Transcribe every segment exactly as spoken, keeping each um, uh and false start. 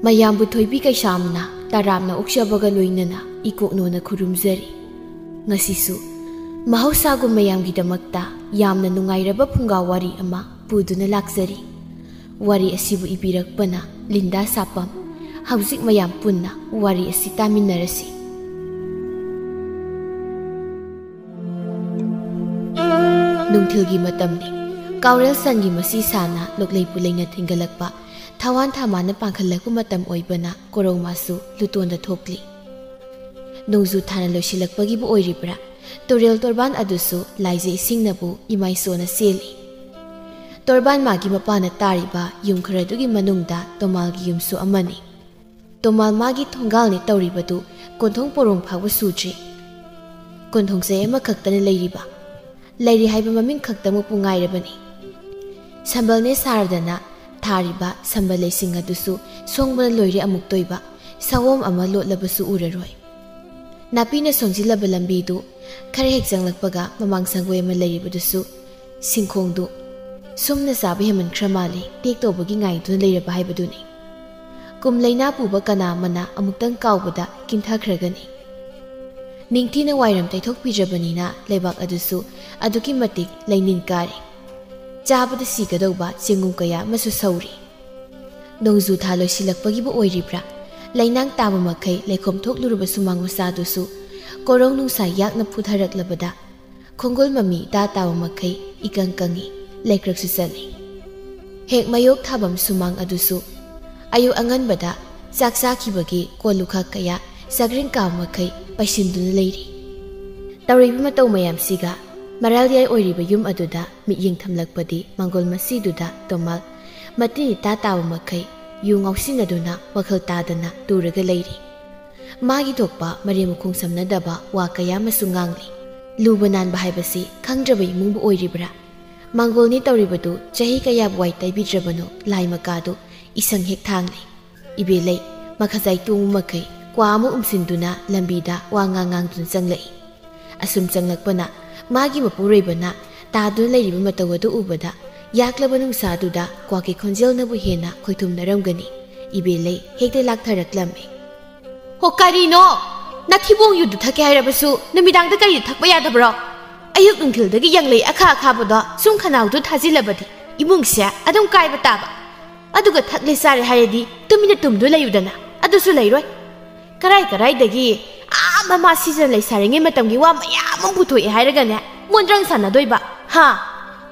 ꯃꯌꯥꯝꯕꯨ ꯊꯣꯏꯕꯤ ꯀꯩꯁꯥꯝꯅ ꯇꯔꯥꯝꯅ ꯑꯣꯛꯆꯕꯒ ꯂꯣꯏꯅꯅ ꯏꯀꯣꯛꯅꯣꯅ ꯈꯨꯔꯨꯝꯖꯔꯤ꯫ ꯉꯁꯤꯁꯨ ꯃꯍꯧꯁꯥꯒꯨꯝ ꯃꯌꯥꯝꯒꯤꯗꯃꯛꯇ ꯌꯥꯝꯅ ꯅꯨꯡꯉꯥꯏꯔꯕ ꯐꯨꯡꯒꯥ ꯋꯥꯔꯤ ꯑꯃ ꯄꯨꯗꯨꯅ ꯂꯥꯛꯆꯔꯤ꯫ ꯋꯥꯔꯤ ꯑꯁꯤꯕꯨ ꯏꯕꯤꯔꯛꯄꯅ ꯂꯤꯟꯗꯥ ꯁꯥꯄꯝ꯫ ꯍꯧꯖꯤꯛ ꯃꯌꯥꯝ ꯄꯨꯟꯅ ꯋꯥꯔꯤ ꯑꯁꯤ ꯇꯥꯃꯤꯟꯅꯔꯁꯤ꯫ ꯅꯨꯡꯊꯤꯜꯒꯤ ꯃꯇꯝꯅꯤ꯫ ꯀꯥꯎꯔꯦꯜ ꯁꯟꯒꯤ ꯃꯁꯤ ꯁꯥꯅ ꯂꯣꯛꯂꯩ ꯄꯨꯂꯩꯅ ꯊꯤꯟꯒꯠꯂꯛꯄ, ꯊꯋꯥꯟ ꯊꯥꯃꯥꯅ ꯄꯥꯡꯈꯠꯂꯛꯄ ꯃꯇꯝ ꯑꯣꯏꯕꯅ ꯀꯣꯔꯧꯃꯥꯁꯨ ꯂꯨꯇꯣꯟꯗ ꯊꯣꯛꯂꯤ꯫ ꯅꯣꯡꯖꯨ ꯊꯥꯅ ꯂꯣꯏꯁꯤꯜꯂꯛꯄꯒꯤꯕꯨ ꯑꯣꯏꯔꯤꯕ꯭ꯔꯥ, ꯇꯨꯔꯦꯜ ꯇꯣꯔꯕꯥꯟ ꯑꯗꯨꯁꯨ ꯂꯥꯏꯖ ꯏꯁꯤꯡꯅꯕꯨ ꯏꯃꯥꯏ ꯁꯣꯅ ꯆꯦꯜꯂꯤ꯫ ꯇꯣꯔꯕꯥꯟ ꯃꯥꯒꯤ ꯃꯄꯥꯅ ꯇꯥꯔꯤꯕ ꯌꯨꯝ ꯈꯔꯗꯨꯒꯤ ꯃꯅꯨꯡꯗ ꯇꯣꯃꯥꯜꯒꯤ ꯌꯨꯝꯁꯨ ꯑꯃꯅꯤ꯫ ꯇꯣꯃꯥꯜ ꯃꯥꯒꯤ ꯊꯣꯡꯒꯥꯜꯅꯤ ꯇꯧꯔꯤꯕꯗꯨ ꯀꯣꯟꯊꯣꯡ ꯄꯣꯔꯣꯡ ꯐꯥꯎꯕ ꯁꯨꯗ꯭ꯔꯤ꯫ ꯀꯣꯟꯊꯣꯡ ꯆꯩ ꯑꯃꯈꯛꯇꯅ ꯂꯩꯔꯤꯕ, ꯂꯩꯔꯤ ꯍꯥꯏꯕ ꯃꯃꯤꯡ ꯈꯛꯇꯃꯛꯄꯨ ꯉꯥꯏꯔꯕꯅꯤ꯫ ꯁꯝꯕꯜꯅꯦ ꯁꯥꯔꯗꯅ ꯊꯥꯔꯤꯕ ꯁꯝꯕꯜ ꯂꯩꯁꯤꯡ ꯑꯗꯨꯁꯨ ꯁꯣꯡꯕꯅ ꯂꯣꯏꯔꯦ ꯑꯃꯨꯛꯇꯣꯏꯕ, ꯁꯑꯣꯝ ꯑꯃ ꯂꯣꯠꯂꯕꯁꯨ ꯎꯔꯔꯣꯏ꯫ ꯅꯥꯄꯤꯅ ꯁꯣꯡꯖꯤꯜꯂꯕ ꯂꯝꯕꯤꯗꯨ ꯈꯔ ꯍꯦꯛ ꯆꯪꯂꯛꯄꯒ ꯃꯃꯥꯡ ꯁꯪꯒꯣꯏ ꯑꯃ ꯂꯩꯔꯤꯕꯗꯨꯁꯨ ꯁꯤꯡꯈꯣꯡꯗꯨ ꯁꯨꯝꯅ ꯆꯥꯕ ꯍꯦꯟꯃꯟꯈ꯭ꯔ ꯃꯥꯜꯂꯦ, ꯇꯦꯛꯇꯧꯕꯒꯤ ꯉꯥꯏꯗꯨꯅ ꯂꯩꯔꯕ ꯍꯥꯏꯕꯗꯨꯅꯤ꯫ ꯀꯨꯝ ꯂꯩꯅꯥ ꯄꯨꯕ ꯀꯅꯥ ꯑꯃꯅ ꯑꯃꯨꯛꯇꯪ ꯀꯥꯎꯕꯗ ꯀꯤꯟꯊꯈ꯭ꯔꯒꯅꯤ꯫ ꯅꯤꯡꯊꯤꯅ ꯋꯥꯏꯔꯝ ꯇꯩꯊꯣꯛꯄꯤꯗ꯭ꯔꯕꯅꯤꯅ ꯂꯩꯕꯥꯛ ꯑꯗꯨꯁꯨ ꯑꯗꯨꯛꯀꯤ ꯃꯇꯤꯛ ꯂꯩꯅꯤꯟ ꯀꯥꯔꯦ꯫ ꯆꯥꯕꯗ ꯁꯤꯒꯗꯧꯕ ꯆꯦꯡꯒꯨꯝ ꯀꯌꯥ ꯑꯃꯁꯨ ꯁꯧꯔꯤ꯫ ꯅꯣꯡꯖꯨ ꯊꯥ ꯂꯣꯏꯁꯤꯜꯂꯛꯄꯒꯤꯕꯨ ꯑꯣꯏꯔꯤꯕ꯭ꯔꯥ, ꯂꯩꯅꯥꯡ ꯇꯥꯕ ꯃꯈꯩ ꯂꯩꯈꯣꯝ ꯊꯣꯛꯂꯨꯔꯕ ꯁꯨꯃꯥꯡ ꯃꯆꯥꯗꯨꯁꯨ ꯀꯣꯔꯧ ꯅꯨꯡꯁꯥ ꯌꯥꯛꯅ ꯐꯨꯊꯔꯛꯂꯕꯗ ꯈꯣꯡꯒꯨꯜ ꯃꯃꯤ ꯏꯇꯥ ꯇꯥꯕ ꯃꯈꯩ ꯏꯀꯪ ꯀꯪꯏ, ꯂꯩꯀ꯭ꯔꯛꯁꯨ ꯆꯜꯂꯤ꯫ ꯍꯦꯛ ꯃꯌꯣꯛ ꯊꯥꯐꯝ ꯁꯨꯃꯥꯡ ꯑꯗꯨꯁꯨ ꯑꯌꯨꯛ ꯑꯉꯟꯕꯗ ꯆꯥꯛ ꯆꯥꯈꯤꯕꯒꯤ ꯀꯣꯜ ꯂꯨꯈꯥꯛ ꯀꯌꯥ ꯆꯥꯛꯔꯤꯡ ꯀꯥꯕ ꯃꯈꯩ ꯄꯩꯁꯤꯟꯗꯨꯅ ꯂꯩꯔꯤ꯫ ꯇꯧꯔꯤꯕ ꯃꯇꯧ ꯃꯌꯥꯝꯁꯤꯒ ꯃꯔꯥꯜꯌꯥꯏ ꯑꯣꯏꯔꯤꯕ ꯌꯨꯝ ꯑꯗꯨꯗ ꯃꯤꯠꯌꯦꯡ ꯊꯝꯂꯛꯄꯗꯤ ꯃꯪꯒꯣꯜ ꯃꯁꯤꯗꯨꯗ ꯇꯣꯃꯥꯜ ꯃꯇꯤꯟ ꯏꯇꯥ ꯇꯥꯕ ꯃꯈꯩ ꯌꯨ ꯉꯥꯎꯁꯤꯟꯅꯗꯨꯅ ꯋꯥꯈꯜ ꯇꯥꯗꯅ ꯇꯨꯔꯒ ꯂꯩꯔꯤ꯫ ꯃꯥꯒꯤ ꯊꯣꯛꯄ ꯃꯔꯦꯝ ꯃꯈꯣꯡ ꯁꯝꯅꯗꯕ ꯋꯥ ꯀꯌꯥ ꯑꯃꯁꯨ ꯉꯥꯡꯂꯤ꯫ ꯂꯨꯕ ꯅꯥꯟꯕ ꯍꯥꯏꯕꯁꯤ ꯈꯪꯗ꯭ꯔꯕ ꯏꯃꯨꯡꯕꯨ ꯑꯣꯏꯔꯤꯕ꯭ꯔꯥ? ꯃꯥꯡꯒꯣꯜꯅꯤ ꯇꯧꯔꯤꯕꯗꯨ ꯆꯍꯤ ꯀꯌꯥꯕꯨ ꯋꯥꯏ ꯇꯩꯕꯤꯗ꯭ꯔꯕꯅꯣ, ꯂꯥꯏ ꯃꯀꯥꯗꯨ ꯏꯁꯪ ꯍꯦꯛ ꯊꯥꯡꯂꯤ꯫ ꯏꯕꯦꯂꯩ, ꯃꯈꯖꯥꯏ ꯇꯣꯡꯕ ꯃꯈꯩ ꯀ꯭ꯋꯥ ꯑꯃ ꯎꯝꯁꯤꯟꯗꯨꯅ ꯂꯝꯕꯤꯗ ꯋꯥ ꯉꯥꯡ ꯉꯥꯡꯗꯨꯅ ꯆꯪꯂꯛꯏ꯫ ꯑꯁꯨꯝ ꯆꯪꯂꯛꯄꯅ ꯃꯥꯒꯤ ꯃꯄꯨꯔꯣꯏꯕꯅ ꯇꯥꯗꯨꯅ ꯂꯩꯔꯤꯕ ꯃꯇꯧ ꯑꯗꯨ ꯎꯕꯗ ꯌꯥꯛꯂꯕ ꯅꯨꯡꯁꯥꯗꯨꯗ ꯀ꯭ꯋꯥꯛꯀꯤ ꯈꯣꯟꯖꯦꯜꯅꯕꯨ ꯍꯦꯟꯅ ꯈꯣꯏꯊꯨꯝꯅꯔꯝꯒꯅꯤ꯫ ꯏꯕꯦꯂꯩ ꯍꯦꯛꯇ ꯂꯥꯛꯊꯔꯛꯂꯝꯃꯤ꯫ "ꯍꯣ, ꯀꯔꯤꯅꯣ? ꯅꯊꯤꯕꯣꯡ ꯌꯨꯗꯨ ꯊꯛꯀꯦ ꯍꯥꯏꯔꯕꯁꯨ ꯅꯨꯃꯤꯗꯥꯡꯗ ꯀꯔꯤꯗ ꯊꯛꯄ ꯌꯥꯗꯕ꯭ꯔꯣ? ꯑꯌꯨꯛ ꯅꯨꯡꯊꯤꯜꯗꯒꯤ ꯌꯥꯡꯂꯩ ꯑꯈꯥ ꯑꯈꯥꯕꯗꯣ ꯁꯨꯝ ꯈꯅꯥꯎꯗꯨ ꯊꯥꯖꯤꯜꯂꯕꯗꯤ ꯏꯃꯨꯡꯁꯦ ꯑꯗꯨꯝ ꯀꯥꯏꯕ ꯇꯥꯕ꯫ ꯑꯗꯨꯒ ꯊꯛꯂꯦ ꯆꯥꯔꯦ ꯍꯥꯏꯔꯗꯤ ꯇꯨꯃꯤꯟꯅ ꯇꯨꯝꯗꯨ ꯂꯩꯌꯨꯗꯅ, ꯑꯗꯨꯁꯨ ꯂꯩꯔꯣꯏ꯫ ꯀꯔꯥꯏ ꯀꯔꯥꯏꯗꯒꯤ ꯑꯥ ꯃꯃꯥ ꯁꯤꯖ ꯂꯩꯁꯥꯔꯤꯉꯩ ꯃꯇꯝꯒꯤ ꯋꯥ ꯃꯌꯥꯝ ꯑꯃ ꯄꯨꯊꯣꯛꯑꯦ ꯍꯥꯏꯔꯒꯅꯦ ꯃꯣꯟꯗ꯭ꯔꯪ ꯁꯥꯟꯅꯗꯣꯏꯕ, ꯍꯥ?"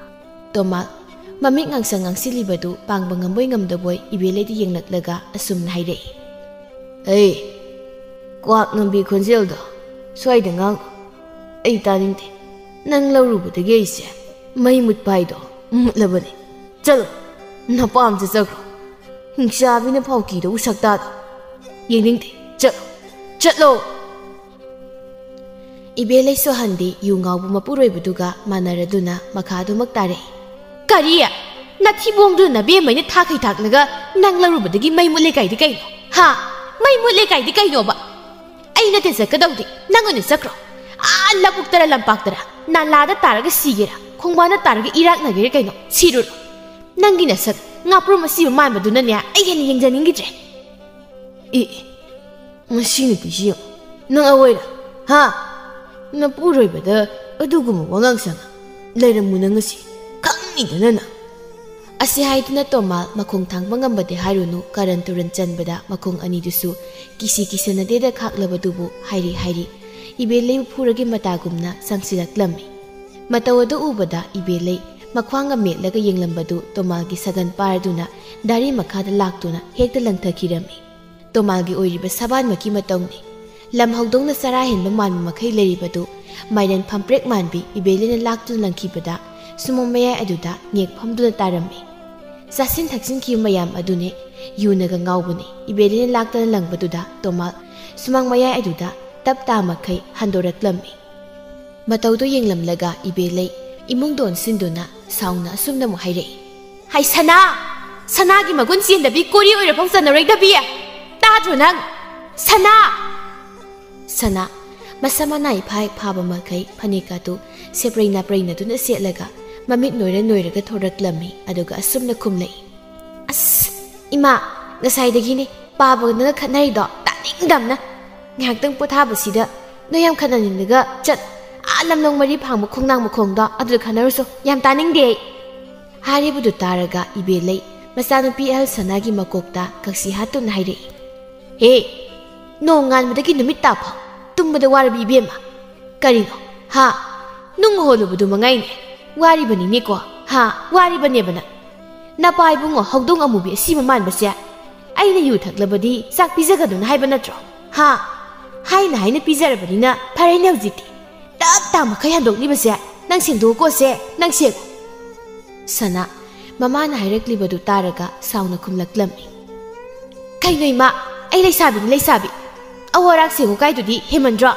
ꯇꯣꯃꯥꯜ ꯃꯃꯤꯠ ꯉꯥꯡꯁꯪ ꯉꯥꯡꯁꯤꯜꯂꯤꯕꯗꯨ ꯄꯥꯡꯕ ꯉꯝꯕꯣꯏ ꯉꯝꯗꯕꯣꯏ ꯏꯕꯦꯂꯩꯗ ꯌꯦꯡꯂꯛꯂꯒ ꯑꯁꯨꯝꯅ ꯍꯥꯏꯔꯛꯏ꯫ "ꯑꯩ, ꯀ꯭ꯋꯥꯛ ꯅꯝꯕꯤ ꯈꯣꯟꯖꯦꯜꯗꯣ ꯁ꯭ꯋꯥꯏꯗ ꯉꯥꯡ꯫ ꯑꯩ ꯇꯥꯅꯤꯡꯗꯦ꯫ ꯅꯪ ꯂꯧꯔꯨꯕꯗꯒꯤ ꯑꯩꯁꯦ ꯃꯩ ꯃꯨꯠꯄ ꯍꯥꯏꯗꯣ ꯃꯨꯠꯂꯕꯅꯤ꯫ ꯆꯠꯂꯣ, ꯅꯄꯥꯝ ꯆꯠꯆꯈ꯭ꯔꯣ꯫ ꯍꯤꯡꯆꯥꯕꯤꯅ ꯐꯥꯎꯀꯤꯗ ꯎꯁꯛꯇꯥꯗꯣ ꯌꯦꯡꯅꯤꯡꯗꯦ꯫ ꯆꯠꯂꯣ, ꯆꯠꯂꯣ!" ꯏꯕꯦꯂꯩꯁꯨ ꯍꯟꯗꯤ ꯌꯨ ꯉꯥꯎꯕ ꯃꯄꯨꯔꯣꯏꯕꯗꯨꯒ ꯃꯥꯟꯅꯔꯗꯨꯅ ꯃꯈꯥ ꯑꯗꯨꯃꯛ ꯇꯥꯔꯛꯏ꯫ "ꯀꯔꯤ? ꯅꯊꯤꯕꯣꯡꯗꯨꯅ ꯅꯕꯦꯝꯃꯩꯅ ꯊꯥꯈꯩ ꯊꯥꯛꯂꯒ ꯅꯪ ꯂꯧꯔꯨꯕꯗꯒꯤ ꯃꯩ ꯃꯨꯠꯂꯦ ꯀꯥꯏꯗꯤ ꯀꯩꯅꯣ? ꯍꯥ? ꯃꯩ ꯃꯨꯠꯂꯦ ꯀꯥꯏꯗꯤ ꯀꯩꯅꯣꯕ? ꯑꯩ ꯅꯠꯇꯦ ꯆꯠꯀꯗꯧꯗꯤ, ꯅꯪ ꯑꯣꯏꯅ ꯆꯠꯈ꯭ꯔꯣ꯫ ꯑꯥ ꯂꯧꯕꯨꯛꯇꯔ ꯂꯝꯄꯥꯛꯇꯔ, ꯅꯥꯂꯥꯗ ꯇꯥꯔꯒ ꯁꯤꯒꯦꯔꯥ, ꯈꯣꯡꯕꯥꯟꯗ ꯇꯥꯔꯒ ꯏꯔꯥꯛꯅꯒꯦꯔꯥ ꯀꯩꯅꯣ, ꯁꯤꯔꯨꯔꯣ꯫ ꯅꯪꯒꯤ ꯅꯁꯛ ꯉꯥꯄ꯭ꯔꯨꯝ ꯑꯁꯤꯕ ꯃꯥꯟꯕꯗꯨꯅꯅꯦ ꯑꯩ ꯍꯦꯟꯅ ꯌꯦꯡꯖꯅꯤꯡꯈꯤꯗ꯭ꯔꯦ꯫" "ꯏ, ꯃꯁꯤ ꯅꯨꯄꯤꯁꯤ ꯌꯦꯡꯉꯨ꯫ ꯅꯪ ꯑꯋꯣꯏꯔ? ꯍꯥ? ꯅꯄꯨꯔꯣꯏꯕꯗ ꯑꯗꯨꯒꯨꯝꯕ ꯋꯥꯉꯥꯡ ꯁꯉꯥꯡ ꯂꯩꯔꯝꯃꯨ ꯅꯪ ꯉꯁꯤ꯫ ꯈꯪꯅꯤꯗꯅ ꯅꯪ!" ꯑꯁꯤ ꯍꯥꯏꯗꯨꯅ ꯇꯣꯃꯥꯜ ꯃꯈꯣꯡ ꯊꯥꯡꯕ ꯉꯝꯕꯗꯤ ꯍꯥꯏꯔꯨꯅꯨ, ꯀꯔꯟ ꯇꯨꯔꯟ ꯆꯟꯕꯗ ꯃꯈꯣꯡ ꯑꯅꯤꯗꯨꯁꯨ ꯀꯤꯁꯤ ꯀꯤꯁꯅꯗꯦꯗ ꯈꯥꯛꯂꯕꯗꯨꯕꯨ ꯍꯥꯏꯔꯤ ꯍꯥꯏꯔꯤ ꯏꯕꯦꯂꯩꯕꯨ ꯐꯨꯔꯒꯤ ꯃꯇꯥꯒꯨꯝꯅ ꯆꯪꯁꯤꯜꯂꯛꯂꯝꯃꯤ꯫ ꯃꯇꯧ ꯑꯗꯨ ꯎꯕꯗ ꯏꯕꯦꯂꯩ ꯃꯈ꯭ꯋꯥꯡꯒ ꯃꯦꯠꯂꯒ ꯌꯦꯡꯂꯝꯕꯗꯨ ꯇꯣꯃꯥꯜꯒꯤ ꯁꯒꯟ ꯄꯥꯔꯗꯨꯅ ꯗꯥꯔꯤ ꯃꯈꯥꯗ ꯂꯥꯛꯇꯨꯅ ꯍꯦꯛꯇ ꯂꯪꯊꯈꯤꯔꯝꯃꯤ꯫ ꯇꯣꯃꯥꯜꯒꯤ ꯑꯣꯏꯔꯤꯕ ꯁꯕꯥꯟꯃꯛꯀꯤ ꯃꯇꯧꯅꯤ꯫ ꯂꯝ ꯍꯧꯗꯣꯡꯅ ꯆꯔꯥ ꯍꯦꯟꯕ ꯃꯥꯟꯕ ꯃꯈꯩ ꯂꯩꯔꯤꯕꯗꯨ ꯃꯥꯏꯔꯦꯟ ꯐꯝꯄ꯭ꯔꯦꯛ ꯃꯥꯟꯕꯤ ꯏꯕꯦꯂꯩꯅ ꯂꯥꯛꯇꯨꯅ ꯂꯪꯈꯤꯕꯗ ꯁꯨꯃꯥꯡ ꯃꯌꯥꯏ ꯑꯗꯨꯗ ꯉꯦꯛ ꯐꯝꯗꯨꯅ ꯇꯥꯔꯝꯃꯤ꯫ ꯆꯥꯁꯤꯟ ꯊꯛꯆꯤꯟꯈꯤꯕ ꯃꯌꯥꯝ ꯑꯗꯨꯅꯦ ꯌꯨꯅꯒ ꯉꯥꯎꯕꯅꯤ꯫ ꯏꯕꯦꯂꯩꯅ ꯂꯥꯛꯇꯅ ꯂꯪꯕꯗꯨꯗ ꯇꯣꯃꯥꯜ ꯁꯨꯃꯥꯡ ꯃꯌꯥꯏ ꯑꯗꯨꯗ ꯇꯞ ꯇꯥ ꯃꯈꯩ ꯍꯟꯗꯣꯔꯛꯂꯝꯃꯤ꯫ ꯃꯇꯧꯗꯨ ꯌꯦꯡꯂꯝꯂꯒ ꯏꯕꯦꯂꯩ ꯏꯃꯨꯡꯗ ꯑꯣꯟꯁꯤꯟꯗꯨꯅ ꯁꯥꯎꯅ ꯑꯁꯨꯝꯅ ꯑꯃꯨꯛ ꯍꯥꯏꯔꯛꯏ꯫ "ꯍꯥꯏ ꯁꯅꯥ! ꯁꯅꯥꯒꯤ ꯃꯒꯨꯟ ꯆꯦꯟꯗꯕꯤ, ꯀꯣꯔꯤ ꯑꯣꯏꯔꯐꯥꯎ ꯆꯟꯅꯔꯣꯏꯗꯕꯤ! ꯇꯥꯗ꯭ꯔꯣ ꯅꯪ? ꯁꯅꯥ!" ꯁꯅꯥ ꯃꯁꯝ ꯃꯅꯥ ꯏꯐꯥ ꯍꯦꯛ ꯐꯥꯕ ꯃꯈꯩ ꯐꯅꯦꯛ ꯑꯗꯨ ꯁꯦꯄ꯭ꯔꯩ ꯅꯥꯄ꯭ꯔꯩꯅꯗꯨꯅ ꯁꯦꯠꯂꯒ ꯃꯃꯤꯠ ꯅꯣꯏꯔ ꯅꯣꯏꯔꯒ ꯊꯣꯔꯛꯂꯝꯃꯤ, ꯑꯗꯨꯒ ꯑꯁꯨꯝꯅ ꯈꯨꯝꯂꯛꯏ꯫ "ꯑꯁ! ꯏꯃꯥ! ꯉꯁꯥꯏꯗꯒꯤꯅꯦ ꯄꯥꯕꯒ ꯅꯪꯒ ꯈꯠꯅꯔꯤꯗꯣ ꯇꯥꯅꯤꯡꯗꯕꯅ꯫ ꯉꯥꯏꯍꯥꯛꯇꯪ ꯄꯣꯊꯥꯕꯁꯤꯗ ꯅꯣꯏ ꯌꯥꯝ ꯈꯠꯅꯅꯤꯡꯂꯒ ꯆꯠ, ꯑꯥ ꯂꯝꯂꯣꯡ ꯃꯔꯤ ꯐꯥꯡꯕ ꯈꯣꯡꯅꯥꯡ ꯃꯈꯣꯡꯗꯣ ꯑꯗꯨꯗ ꯈꯠꯅꯔꯨꯁꯨ꯫ ꯌꯥꯝ ꯇꯥꯅꯤꯡꯗꯦ ꯑꯩ꯫ ꯍꯥꯏꯔꯤꯕꯗꯨ ꯇꯥꯔꯒ ꯏꯕꯦꯂꯩ ꯃꯆꯥꯅꯨꯄꯤ ꯑꯍꯜ ꯁꯅꯥꯒꯤ ꯃꯀꯣꯛꯇ ꯀꯛꯁꯤ ꯍꯥꯠꯇꯨꯅ ꯍꯥꯏꯔꯛꯏ, "ꯍꯦ, ꯅꯣꯡ ꯉꯥꯟꯕꯗꯒꯤ ꯅꯨꯃꯤꯠ ꯇꯥꯐꯥꯎ ꯇꯨꯝꯕꯗ ꯋꯥꯔꯕꯤ ꯏꯕꯦꯝꯃ꯫ ꯀꯔꯤꯅꯣ? ꯍꯥ? ꯅꯨꯡ ꯍꯣꯜꯂꯨꯕꯗꯨ ꯃꯉꯥꯏꯅꯦ꯫ ꯋꯥꯔꯤꯕꯅꯤꯅꯦꯀꯣ? ꯍꯥ? ꯋꯥꯔꯤꯕꯅꯦꯕ ꯅꯪ? ꯅꯄꯥ ꯏꯕꯨꯡꯉꯣ ꯍꯧꯗꯣꯡ ꯑꯃꯨꯕꯤ ꯑꯁꯤꯕ ꯃꯥꯟꯕꯁꯦ ꯑꯩꯅ ꯌꯨ ꯊꯛꯂꯕꯗꯤ ꯆꯥꯛ ꯄꯤꯖꯒꯅꯨꯅ ꯍꯥꯏꯕ ꯅꯠꯇ꯭ꯔꯣ? ꯍꯥ? ꯍꯥꯏꯅ ꯍꯥꯏꯅ ꯄꯤꯖꯔꯕꯅꯤꯅ ꯐꯔꯦꯅꯦ ꯍꯧꯖꯤꯛꯇꯤ꯫ ꯇꯞ ꯇꯥ ꯃꯈꯩ ꯍꯟꯗꯣꯛꯂꯤꯕꯁꯦ ꯅꯪ ꯁꯦꯡꯗꯣꯛꯎꯀꯣꯁꯦ, ꯅꯪ ꯁꯦꯡꯉꯨ꯫" ꯁꯅꯥ, ꯃꯃꯥꯅ ꯍꯥꯏꯔꯛꯂꯤꯕꯗꯨ ꯇꯥꯔꯒ ꯁꯥꯎꯅ ꯈꯨꯝꯂꯛꯂꯝꯃꯤ꯫ "ꯀꯩꯅꯣ ꯏꯃꯥ, ꯑꯩ ꯂꯩꯁꯥꯕꯤꯅꯤ ꯂꯩꯁꯥꯕꯤ꯫ ꯑꯋꯣ ꯑꯔꯥꯛ ꯁꯦꯡꯉꯨ ꯀꯥꯏꯗꯨꯗꯤ ꯍꯦꯃꯟꯗ꯭ꯔꯣ?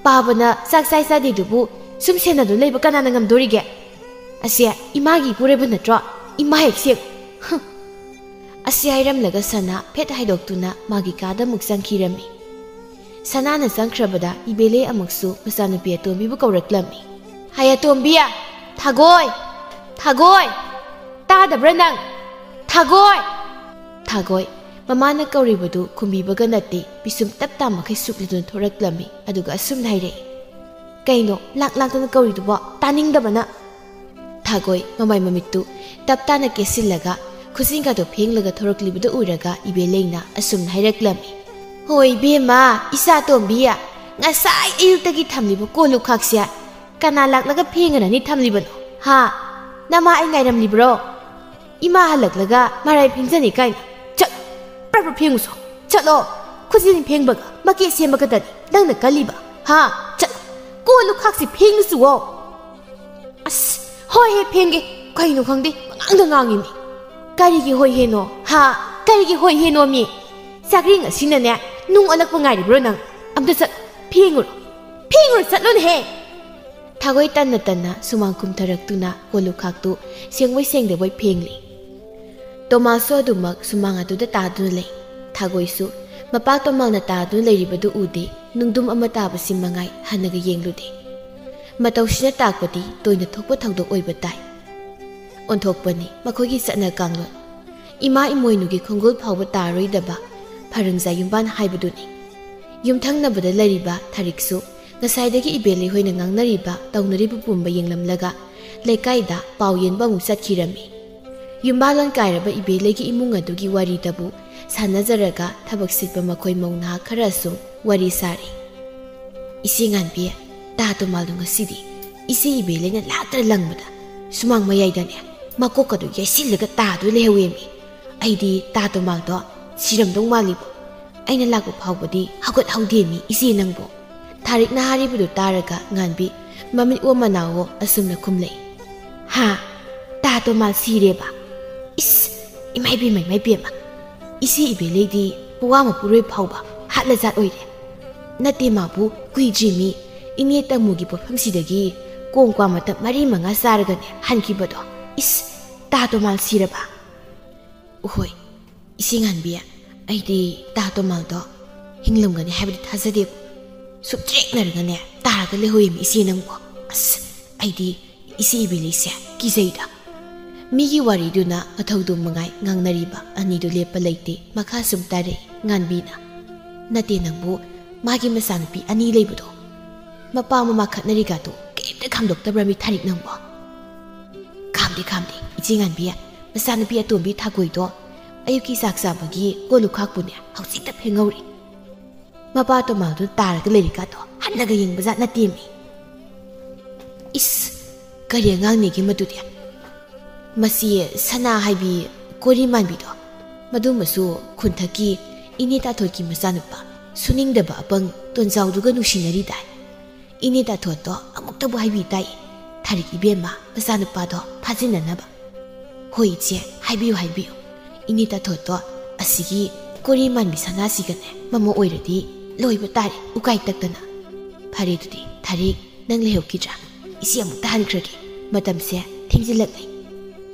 ꯄꯥꯕꯅ ꯆꯥꯛ ꯆꯥꯏ ꯆꯥꯗꯦꯗꯨꯕꯨ ꯁꯨꯝ ꯁꯦꯟꯅꯗꯨꯅ ꯂꯩꯕ ꯀꯅꯥꯅ ꯉꯝꯗꯣꯔꯤꯒꯦ? ꯑꯁꯦ ꯏꯃꯥꯒꯤ ꯏꯄꯨꯔꯣꯏꯕ ꯅꯠꯇ꯭ꯔꯣ? ꯏꯃꯥ ꯍꯦꯛ ꯁꯦꯡꯉꯨ꯫" ꯍꯨꯝ꯫ ꯑꯁꯤ ꯍꯥꯏꯔꯝꯂꯒ ꯁꯅꯥ ꯐꯦꯠ ꯍꯥꯏꯗꯣꯛꯇꯨꯅ ꯃꯥꯒꯤ ꯀꯥꯗ ꯑꯃꯨꯛ ꯆꯪꯈꯤꯔꯝꯃꯤ꯫ ꯁꯅꯥꯅ ꯆꯪꯈ꯭ꯔꯕꯗ ꯏꯕꯦꯂꯩ ꯑꯃꯨꯛꯁꯨ ꯃꯆꯥꯅꯨꯄꯤ ꯑꯇꯣꯝꯕꯤꯕꯨ ꯀꯧꯔꯛꯂꯝꯃꯤ꯫ "ꯍꯩ ꯑꯇꯣꯝꯕꯤ! ꯊꯥꯒꯣꯏ! ꯊꯥꯒꯣꯏ! ꯇꯥꯗꯕ꯭ꯔꯥ ꯅꯪ? ꯊꯥꯒꯣꯏ!" ꯊꯥꯒꯣꯏ, ꯃꯃꯥꯅ ꯀꯧꯔꯤꯕꯗꯨ ꯈꯨꯝꯕꯤꯕꯒ ꯅꯠꯇꯦ, ꯄꯤꯁꯨꯝ ꯇꯞ ꯇꯥ ꯃꯈꯩ ꯁꯨꯛꯂꯤꯗꯨꯅ ꯊꯣꯔꯛꯂꯝꯃꯤ꯫ ꯑꯗꯨꯒ ꯑꯁꯨꯝꯅ ꯍꯥꯏꯔꯛꯏ, "ꯀꯩꯅꯣ ꯂꯥꯛ ꯂꯥꯛꯇꯅ ꯀꯧꯔꯤꯗꯨꯕꯣ? ꯇꯥꯅꯤꯡꯗꯕꯅ!" ꯊꯥꯒꯣꯏ ꯃꯃꯥꯏ ꯃꯃꯤꯠꯇꯨ ꯇꯞ ꯇꯥꯅ ꯀꯦꯁꯤꯜꯂꯒ ꯈꯨꯖꯤꯡꯒꯗꯣ ꯐꯦꯡꯂꯒ ꯊꯣꯔꯛꯂꯤꯕꯗꯨ ꯎꯔꯒ ꯏꯕꯦꯂꯩꯅ ꯑꯁꯨꯝꯅ ꯍꯥꯏꯔꯛꯂꯝꯃꯤ, "ꯍꯣꯏ ꯏꯕꯦꯝꯃ, ꯏꯆꯥ ꯇꯣꯝꯕꯤ, ꯉꯁꯥꯏ ꯑꯌꯨꯛꯇꯒꯤ ꯊꯝꯂꯤꯕ ꯀꯣꯜ ꯂꯨꯈꯥꯛꯁꯦ ꯀꯅꯥ ꯂꯥꯛꯂꯒ ꯐꯦꯡꯉꯅꯅꯤ ꯊꯝꯂꯤꯕꯅꯣ? ꯍꯥ? ꯅꯃꯥ ꯑꯩ ꯉꯥꯏꯔꯝꯂꯤꯕ꯭ꯔꯣ? ꯏꯃꯥ ꯍꯜꯂꯛꯂꯒ ꯃꯔꯥꯏ ꯐꯦꯡꯖꯅꯤ ꯀꯥꯏꯅ꯫ ꯆꯠ, ꯄ꯭ꯔꯞ ꯄ꯭ꯔꯞ ꯐꯦꯡꯉꯨꯁꯣ꯫ ꯆꯠꯂꯣ꯫ ꯈꯨꯖꯤꯟ ꯐꯦꯡꯕꯒ ꯃꯀꯦ ꯁꯦꯝꯕꯒꯗꯅꯤ ꯅꯪꯅ ꯀꯜꯂꯤꯕ꯫ ꯍꯥ? ꯆꯠꯂꯣ꯫ ꯀꯣꯜ ꯂꯨꯈꯥꯛꯁꯤ ꯐꯦꯡꯉꯨꯆꯨꯋꯣ꯫" "ꯑꯁ, ꯍꯣꯏ ꯍꯦ ꯐꯦꯡꯒꯦ꯫ ꯀꯩꯅꯣ ꯈꯪꯗꯦ, ꯄꯉꯥꯡꯗ ꯉꯥꯡꯉꯤꯅꯦ꯫ ꯀꯔꯤꯒꯤ ꯍꯣꯏ ꯍꯦꯅꯣ? ꯍꯥ? ꯀꯔꯤꯒꯤ ꯍꯣꯏ ꯍꯦꯅꯣ ꯃꯤ? ꯆꯥꯛꯔꯦꯡ ꯑꯁꯤꯅꯅꯦ ꯅꯨꯡ ꯑꯣꯜꯂꯛꯄ ꯉꯥꯏꯔꯤꯕ꯭ꯔꯣ ꯅꯪ? ꯑꯝꯇ ꯆꯠ, ꯐꯦꯡꯉꯨꯔꯣ꯫ ꯐꯦꯡꯉꯨꯔꯣ, ꯆꯠꯂꯣꯅꯦꯍꯦ!" ꯊꯥꯒꯣꯏ ꯇꯟꯅ ꯇꯟꯅ ꯁꯨꯃꯥꯡ ꯀꯨꯝꯊꯔꯛꯇꯨꯅ ꯀꯣꯜ ꯂꯨꯈꯥꯛꯇꯨ ꯁꯦꯡꯕꯣꯏ ꯁꯦꯡꯗꯕꯣꯏ ꯐꯦꯡꯂꯤ꯫ ꯇꯣꯃꯥꯁꯁꯨ ꯑꯗꯨꯃꯛ ꯁꯨꯃꯥꯡ ꯑꯗꯨꯗ ꯇꯥꯗꯨꯅ ꯂꯩ꯫ ꯊꯥꯒꯣꯏꯁꯨ ꯃꯄꯥ ꯇꯣꯃꯥꯜꯅ ꯇꯥꯗꯨꯅ ꯂꯩꯔꯤꯕꯗꯨ ꯎꯗꯦ, ꯅꯨꯡꯗꯨꯝ ꯑꯃ ꯇꯥꯕꯁꯤ ꯃꯉꯥꯏ ꯍꯟꯅꯒ ꯌꯦꯡꯂꯨꯗꯦ꯫ ꯃꯇꯧꯁꯤꯅ ꯇꯥꯛꯄꯗꯤ ꯇꯣꯏꯅ ꯊꯣꯛꯄ ꯊꯧꯗꯣꯛ ꯑꯣꯏꯕ ꯇꯥꯏ꯫ ꯑꯣꯟꯊꯣꯛꯄꯅꯤ ꯃꯈꯣꯏꯒꯤ ꯆꯠꯅ ꯀꯥꯡꯂꯣꯟ꯫ ꯏꯃꯥ ꯏꯃꯣꯏꯅꯨꯒꯤ ꯈꯣꯡꯒꯨꯜ ꯐꯥꯎꯕ ꯇꯥꯔꯣꯏꯗꯕ ꯐꯔꯨꯡꯖꯥ ꯌꯨꯝꯕꯥꯟ ꯍꯥꯏꯕꯗꯨꯅꯤ꯫ ꯌꯨꯝꯊꯪꯅꯕꯗ ꯂꯩꯔꯤꯕ ꯊꯥꯔꯤꯛꯁꯨ ꯉꯁꯥꯏꯗꯒꯤ ꯏꯕꯦꯂꯩ ꯍꯣꯏꯅ ꯉꯥꯡꯅꯔꯤꯕ ꯇꯧꯅꯔꯤꯕ ꯄꯨꯝꯕ ꯌꯦꯡꯂꯝꯂꯒ ꯂꯩꯀꯥꯏꯗ ꯄꯥꯎ ꯌꯦꯟꯕ ꯑꯃꯨꯛ ꯆꯠꯈꯤꯔꯝꯃꯤ꯫ ꯌꯨꯝꯕꯥꯂꯣꯟ ꯀꯥꯏꯔꯕ ꯏꯕꯦꯂꯩꯒꯤ ꯏꯃꯨꯡ ꯑꯗꯨꯒꯤ ꯋꯥꯔꯤꯗꯕꯨ ꯁꯥꯟꯅꯖꯔꯒ ꯊꯕꯛ ꯁꯤꯠꯄ ꯃꯈꯣꯏ ꯃꯧ ꯅꯍꯥ ꯈꯔꯁꯨ ꯋꯥꯔꯤ ꯁꯥꯔꯤ꯫ "ꯏꯆꯦ ꯉꯥꯟꯕꯤ, ꯇꯥ ꯇꯣꯃꯥꯜꯗꯣ ꯉꯁꯤꯗꯤ ꯏꯆꯦ ꯏꯕꯦꯂꯩꯅ ꯂꯥꯛꯇ꯭ꯔ ꯂꯪꯕꯗ ꯁꯨꯃꯥꯡ ꯃꯌꯥꯏꯗꯅꯦ ꯃꯀꯣꯛꯀꯗꯨ ꯌꯩꯁꯤꯜꯂꯒ ꯇꯥꯗꯨ ꯂꯩꯍꯧꯋꯦꯃꯤ꯫ ꯑꯩꯗꯤ ꯇꯥ ꯇꯣꯃꯥꯜꯗꯣ ꯁꯤꯔꯝꯗꯧ ꯃꯥꯜꯂꯤꯕꯣ꯫ ꯑꯩꯅ ꯂꯥꯛꯄ ꯐꯥꯎꯕꯗꯤ ꯍꯧꯒꯠꯍꯧꯗꯦꯃꯤ ꯏꯆꯦ ꯅꯪꯕꯣ꯫" ꯊꯥꯔꯤꯛꯅ ꯍꯥꯏꯔꯤꯕꯗꯨ ꯇꯥꯔꯒ ꯉꯥꯟꯕꯤ ꯃꯃꯤꯠ ꯑꯣ ꯃꯅꯥꯑꯣ ꯑꯁꯨꯝꯅ ꯈꯨꯝꯂꯛꯏ꯫ "ꯍꯥ? ꯇꯥ ꯇꯣꯃꯥꯜ ꯁꯤꯔꯦꯕ? ꯏꯁ, ꯏꯃꯥꯏ ꯄꯦꯝꯃ, ꯏꯃꯥꯏ ꯄꯦꯝꯃ꯫ ꯏꯆꯦ ꯏꯕꯦꯂꯩꯗꯤ ꯄꯨꯋꯥ ꯃꯄꯨꯔꯣꯏ ꯐꯥꯎꯕ ꯍꯥꯠꯂ ꯖꯥꯠ ꯑꯣꯏꯔꯦ꯫ ꯅꯠꯇꯦ ꯃꯥꯕꯨ ꯀꯨꯏꯗ꯭ꯔꯤꯃꯤ ꯏꯅꯦ ꯇꯃꯨꯒꯤ ꯄꯣꯠꯐꯝꯁꯤꯗꯒꯤ ꯀꯣꯡ ꯀ꯭ꯋꯥ ꯃꯇꯞ ꯃꯔꯤ ꯃꯉꯥ ꯆꯥꯔꯒꯅꯦ ꯍꯟꯈꯤꯕꯗꯣ꯫ ꯏꯁ, ꯇꯥ ꯇꯣꯃꯥꯜ ꯁꯤꯔꯕ?" "ꯎꯍꯣꯏ, ꯏꯆꯦ ꯉꯥꯟꯕꯤ, ꯑꯩꯗꯤ ꯇꯥ ꯇꯣꯃꯥꯜꯗꯣ ꯍꯤꯡꯂꯝꯒꯅꯤ ꯍꯥꯏꯕꯗꯤ ꯊꯥꯖꯗꯦꯕ꯫ ꯁꯨꯞꯇ꯭ꯔꯦꯛꯅꯔꯒꯅꯦ ꯇꯥꯔꯒ ꯂꯩꯍꯧꯋꯦꯃꯤ ꯏꯆꯦ ꯅꯪꯕꯣ꯫ ꯑꯁ, ꯑꯩꯗꯤ ꯏꯆꯦ ꯏꯕꯦꯂꯩꯁꯦ ꯀꯤꯖꯩꯗ꯫" ꯃꯤꯒꯤ ꯋꯥꯔꯤꯗꯨꯅ ꯃꯊꯧꯗꯨ ꯃꯉꯥꯏ ꯉꯥꯡꯅꯔꯤꯕ ꯑꯅꯤꯗꯨ ꯂꯦꯞꯄ ꯂꯩꯇꯦ꯫ ꯃꯈꯥ ꯁꯨꯝ ꯇꯥꯔꯛꯏ ꯉꯥꯟꯕꯤꯅ꯫ "ꯅꯠꯇꯦ ꯅꯪꯕꯨ, ꯃꯥꯒꯤ ꯃꯆꯥꯅꯨꯄꯤ ꯑꯅꯤ ꯂꯩꯕꯗꯣ, ꯃꯄꯥ ꯃꯃꯥ ꯈꯠꯅꯔꯤꯒꯥꯗꯣ ꯀꯩꯝꯇ ꯈꯥꯝꯗꯣꯛꯇꯕ꯭ꯔꯃꯤ ꯊꯥꯔꯤꯛ ꯅꯪꯕꯣ?" "ꯈꯥꯝꯗꯦ, ꯈꯥꯝꯗꯦ, ꯏꯆꯦ ꯉꯥꯟꯕꯤ꯫ ꯃꯆꯥꯅꯨꯄꯤ ꯑꯇꯣꯝꯕꯤ ꯊꯥꯀꯣꯏꯗꯣ ꯑꯌꯨꯛꯀꯤ ꯆꯥꯛ ꯆꯥꯕꯒꯤ ꯀꯣꯜ ꯂꯨꯈꯥꯛꯄꯨꯅꯦ ꯍꯧꯖꯤꯛꯇ ꯐꯦꯡꯍꯧꯔꯤ꯫ ꯃꯄꯥ ꯇꯣꯃꯥꯜꯗꯨ ꯇꯥꯔꯒ ꯂꯩꯔꯤꯀꯥꯗꯣ ꯍꯟꯅꯒ ꯌꯦꯡꯕꯖꯥꯠ ꯅꯠꯇꯦꯃꯤ꯫" "ꯏꯁ, ꯀꯔꯤ ꯑꯉꯥꯡꯅꯦꯒꯦ ꯃꯗꯨꯗꯤ? ꯃꯁꯤ ꯁꯅꯥ ꯍꯥꯏꯕꯤ ꯀꯣꯔꯤ ꯃꯥꯟꯕꯤꯗꯣ, ꯃꯗꯨꯃꯁꯨ ꯈꯨꯟꯊꯛꯀꯤ ꯏꯅꯦ ꯇꯥꯊꯣꯠꯀꯤ ꯃꯆꯥꯅꯨꯄꯥ, ꯁꯨꯅꯤꯡꯗꯕ ꯑꯄꯪ ꯇꯣꯟꯖꯥꯎꯗꯨꯒ ꯅꯨꯡꯁꯤꯅꯔꯤꯗꯥꯏ꯫ ꯏꯅꯦ ꯇꯥꯊꯣꯠꯇꯣ ꯑꯃꯨꯛꯇꯕꯨ ꯍꯥꯏꯕꯤ ꯇꯥꯏ, ꯊꯥꯔꯤꯛ ꯏꯕꯦꯝꯃ ꯃꯆꯥꯅꯨꯄꯥꯗꯣ ꯐꯥꯖꯤꯟꯅꯅꯕ꯫" "ꯍꯣꯏ ꯏꯆꯦ, ꯍꯥꯏꯕꯤꯌꯨ, ꯍꯥꯏꯕꯤꯌꯨ꯫ ꯏꯅꯦ ꯇꯥꯊꯣꯠꯇꯣ ꯑꯁꯤꯒꯤ ꯀꯣꯔꯤ ꯃꯥꯟꯕꯤ ꯁꯅꯥꯁꯤꯒꯅꯦ ꯃꯃꯧ ꯑꯣꯏꯔꯗꯤ ꯂꯣꯏꯕ ꯇꯥꯔꯦ, ꯎꯀꯥꯏ ꯇꯛꯇꯅ꯫ ꯐꯔꯦ ꯑꯗꯨꯗꯤ ꯊꯥꯔꯤꯛ, ꯅꯪ ꯂꯩꯍꯧꯈꯤꯗ꯭ꯔꯥ? ꯏꯆꯦ ꯑꯃꯨꯛꯇ ꯍꯟꯈ꯭ꯔꯒꯦ, ꯃꯇꯝꯁꯦ ꯊꯦꯡꯖꯤꯜꯂꯛꯂꯦ꯫"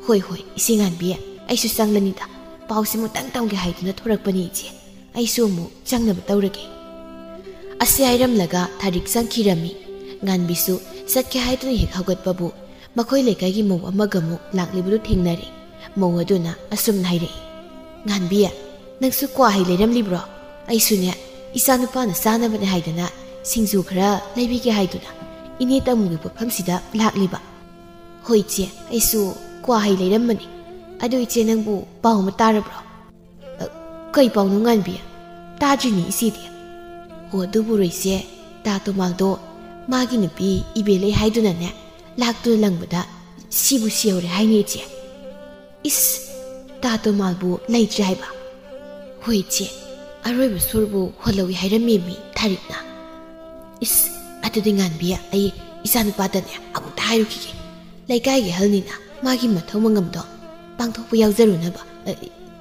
"ꯍꯣꯏ, ꯍꯣꯏ, ꯏꯆꯦ ꯉꯥꯟꯕꯤ, ꯑꯩꯁꯨ ꯆꯪꯂꯅꯤꯗ꯫ ꯄꯥꯎꯁꯤꯃꯨꯛꯇꯪ ꯇꯝꯒꯦ ꯍꯥꯏꯗꯨꯅ ꯊꯣꯔꯛꯄꯅꯤ ꯏꯆꯦ꯫ ꯑꯩꯁꯨ ꯑꯃꯨꯛ ꯆꯪꯅꯕ ꯇꯧꯔꯒꯦ꯫" ꯑꯁꯤ ꯍꯥꯏꯔꯝꯂꯒ ꯊꯥꯔꯤꯛ ꯆꯪꯈꯤꯔꯝꯃꯤ꯫ ꯉꯥꯟꯕꯤꯁꯨ ꯆꯠꯀꯦ ꯍꯥꯏꯗꯨꯅ ꯍꯦꯛ ꯍꯧꯒꯠꯄꯕꯨ ꯃꯈꯣꯏ ꯂꯩꯀꯥꯏꯒꯤ ꯃꯧ ꯑꯃꯒ ꯑꯃꯨꯛ ꯂꯥꯛꯂꯤꯕꯗꯨ ꯊꯦꯡꯅꯔꯦ꯫ ꯃꯧ ꯑꯗꯨꯅ ꯑꯁꯨꯝꯅ ꯍꯥꯏꯔꯛꯏ, "ꯉꯥꯟꯕꯤ, ꯅꯪꯁꯨ ꯀ꯭ꯋꯥ ꯍꯩ ꯂꯩꯔꯝꯂꯤꯕ꯭ꯔꯣ? ꯑꯩꯁꯨꯅꯦ, ꯏꯆꯥ ꯅꯨꯄꯥꯅ ꯆꯥꯅꯕꯅꯦ ꯍꯥꯏꯗꯅ ꯁꯤꯡꯖꯨ ꯈꯔ ꯂꯩꯕꯤꯒꯦ ꯍꯥꯏꯗꯨꯅ ꯏꯅꯦ ꯇꯥꯃꯨꯒꯤ ꯄꯣꯠꯐꯝꯁꯤꯗ ꯂꯥꯛꯂꯤꯕ꯫" "ꯍꯣꯏ ꯏꯆꯦ, ꯑꯩꯁꯨ ꯀ꯭ꯋꯥ ꯍꯩ ꯂꯩꯔꯝꯕꯅꯤ꯫ ꯑꯗꯨ ꯏꯆꯦ, ꯅꯪꯕꯨ ꯄꯥꯎ ꯑꯃ ꯇꯥꯔꯕ꯭ꯔꯣ?" "ꯑ, ꯀꯩ ꯄꯥꯎꯅꯣ ꯉꯥꯟꯕꯤ? ꯇꯥꯗ꯭ꯔꯤꯅꯦ ꯏꯆꯦꯗꯤ꯫" "ꯑꯣ, ꯑꯗꯨꯕꯨꯔꯣ ꯏꯆꯦ, ꯇꯥ ꯇꯣꯃꯥꯜꯗꯣ ꯃꯥꯒꯤ ꯅꯨꯄꯤ ꯏꯕꯦ ꯂꯩ ꯍꯥꯏꯗꯨꯅꯅꯦ ꯂꯥꯛꯇꯨꯅ ꯂꯪꯕꯗ ꯁꯤꯕꯨ ꯁꯤꯍꯧꯔꯦ ꯍꯥꯏꯅꯦ ꯏꯆꯦ꯫" "ꯏꯁ, ꯇꯥ ꯇꯣꯃꯥꯜꯕꯨ ꯂꯩꯇ꯭ꯔꯦ ꯍꯥꯏꯕ?" "ꯍꯣꯏ ꯏꯆꯦ, ꯑꯔꯣꯏꯕ ꯁꯣꯔꯕꯨ ꯍꯣꯜꯍꯧꯏ ꯍꯥꯏꯔꯝꯃꯤ ꯃꯤ ꯊꯥꯔꯤꯛꯅ꯫" "ꯏꯁ, ꯑꯗꯨꯗꯤ ꯉꯥꯟꯕꯤ, ꯑꯩ ꯏꯆꯥꯅꯨꯄꯥꯗꯅꯦ ꯑꯃꯨꯛꯇ ꯍꯥꯏꯔꯨꯈꯤꯒꯦ꯫ ꯂꯩꯀꯥꯏꯒꯤ ꯑꯍꯜꯅꯤꯅ ꯃꯥꯒꯤ ꯃꯊꯧ ꯃꯉꯝꯗꯣ ꯄꯥꯡꯊꯣꯛꯄ ꯌꯥꯎꯖꯔꯨꯅꯕ꯫ ꯑ,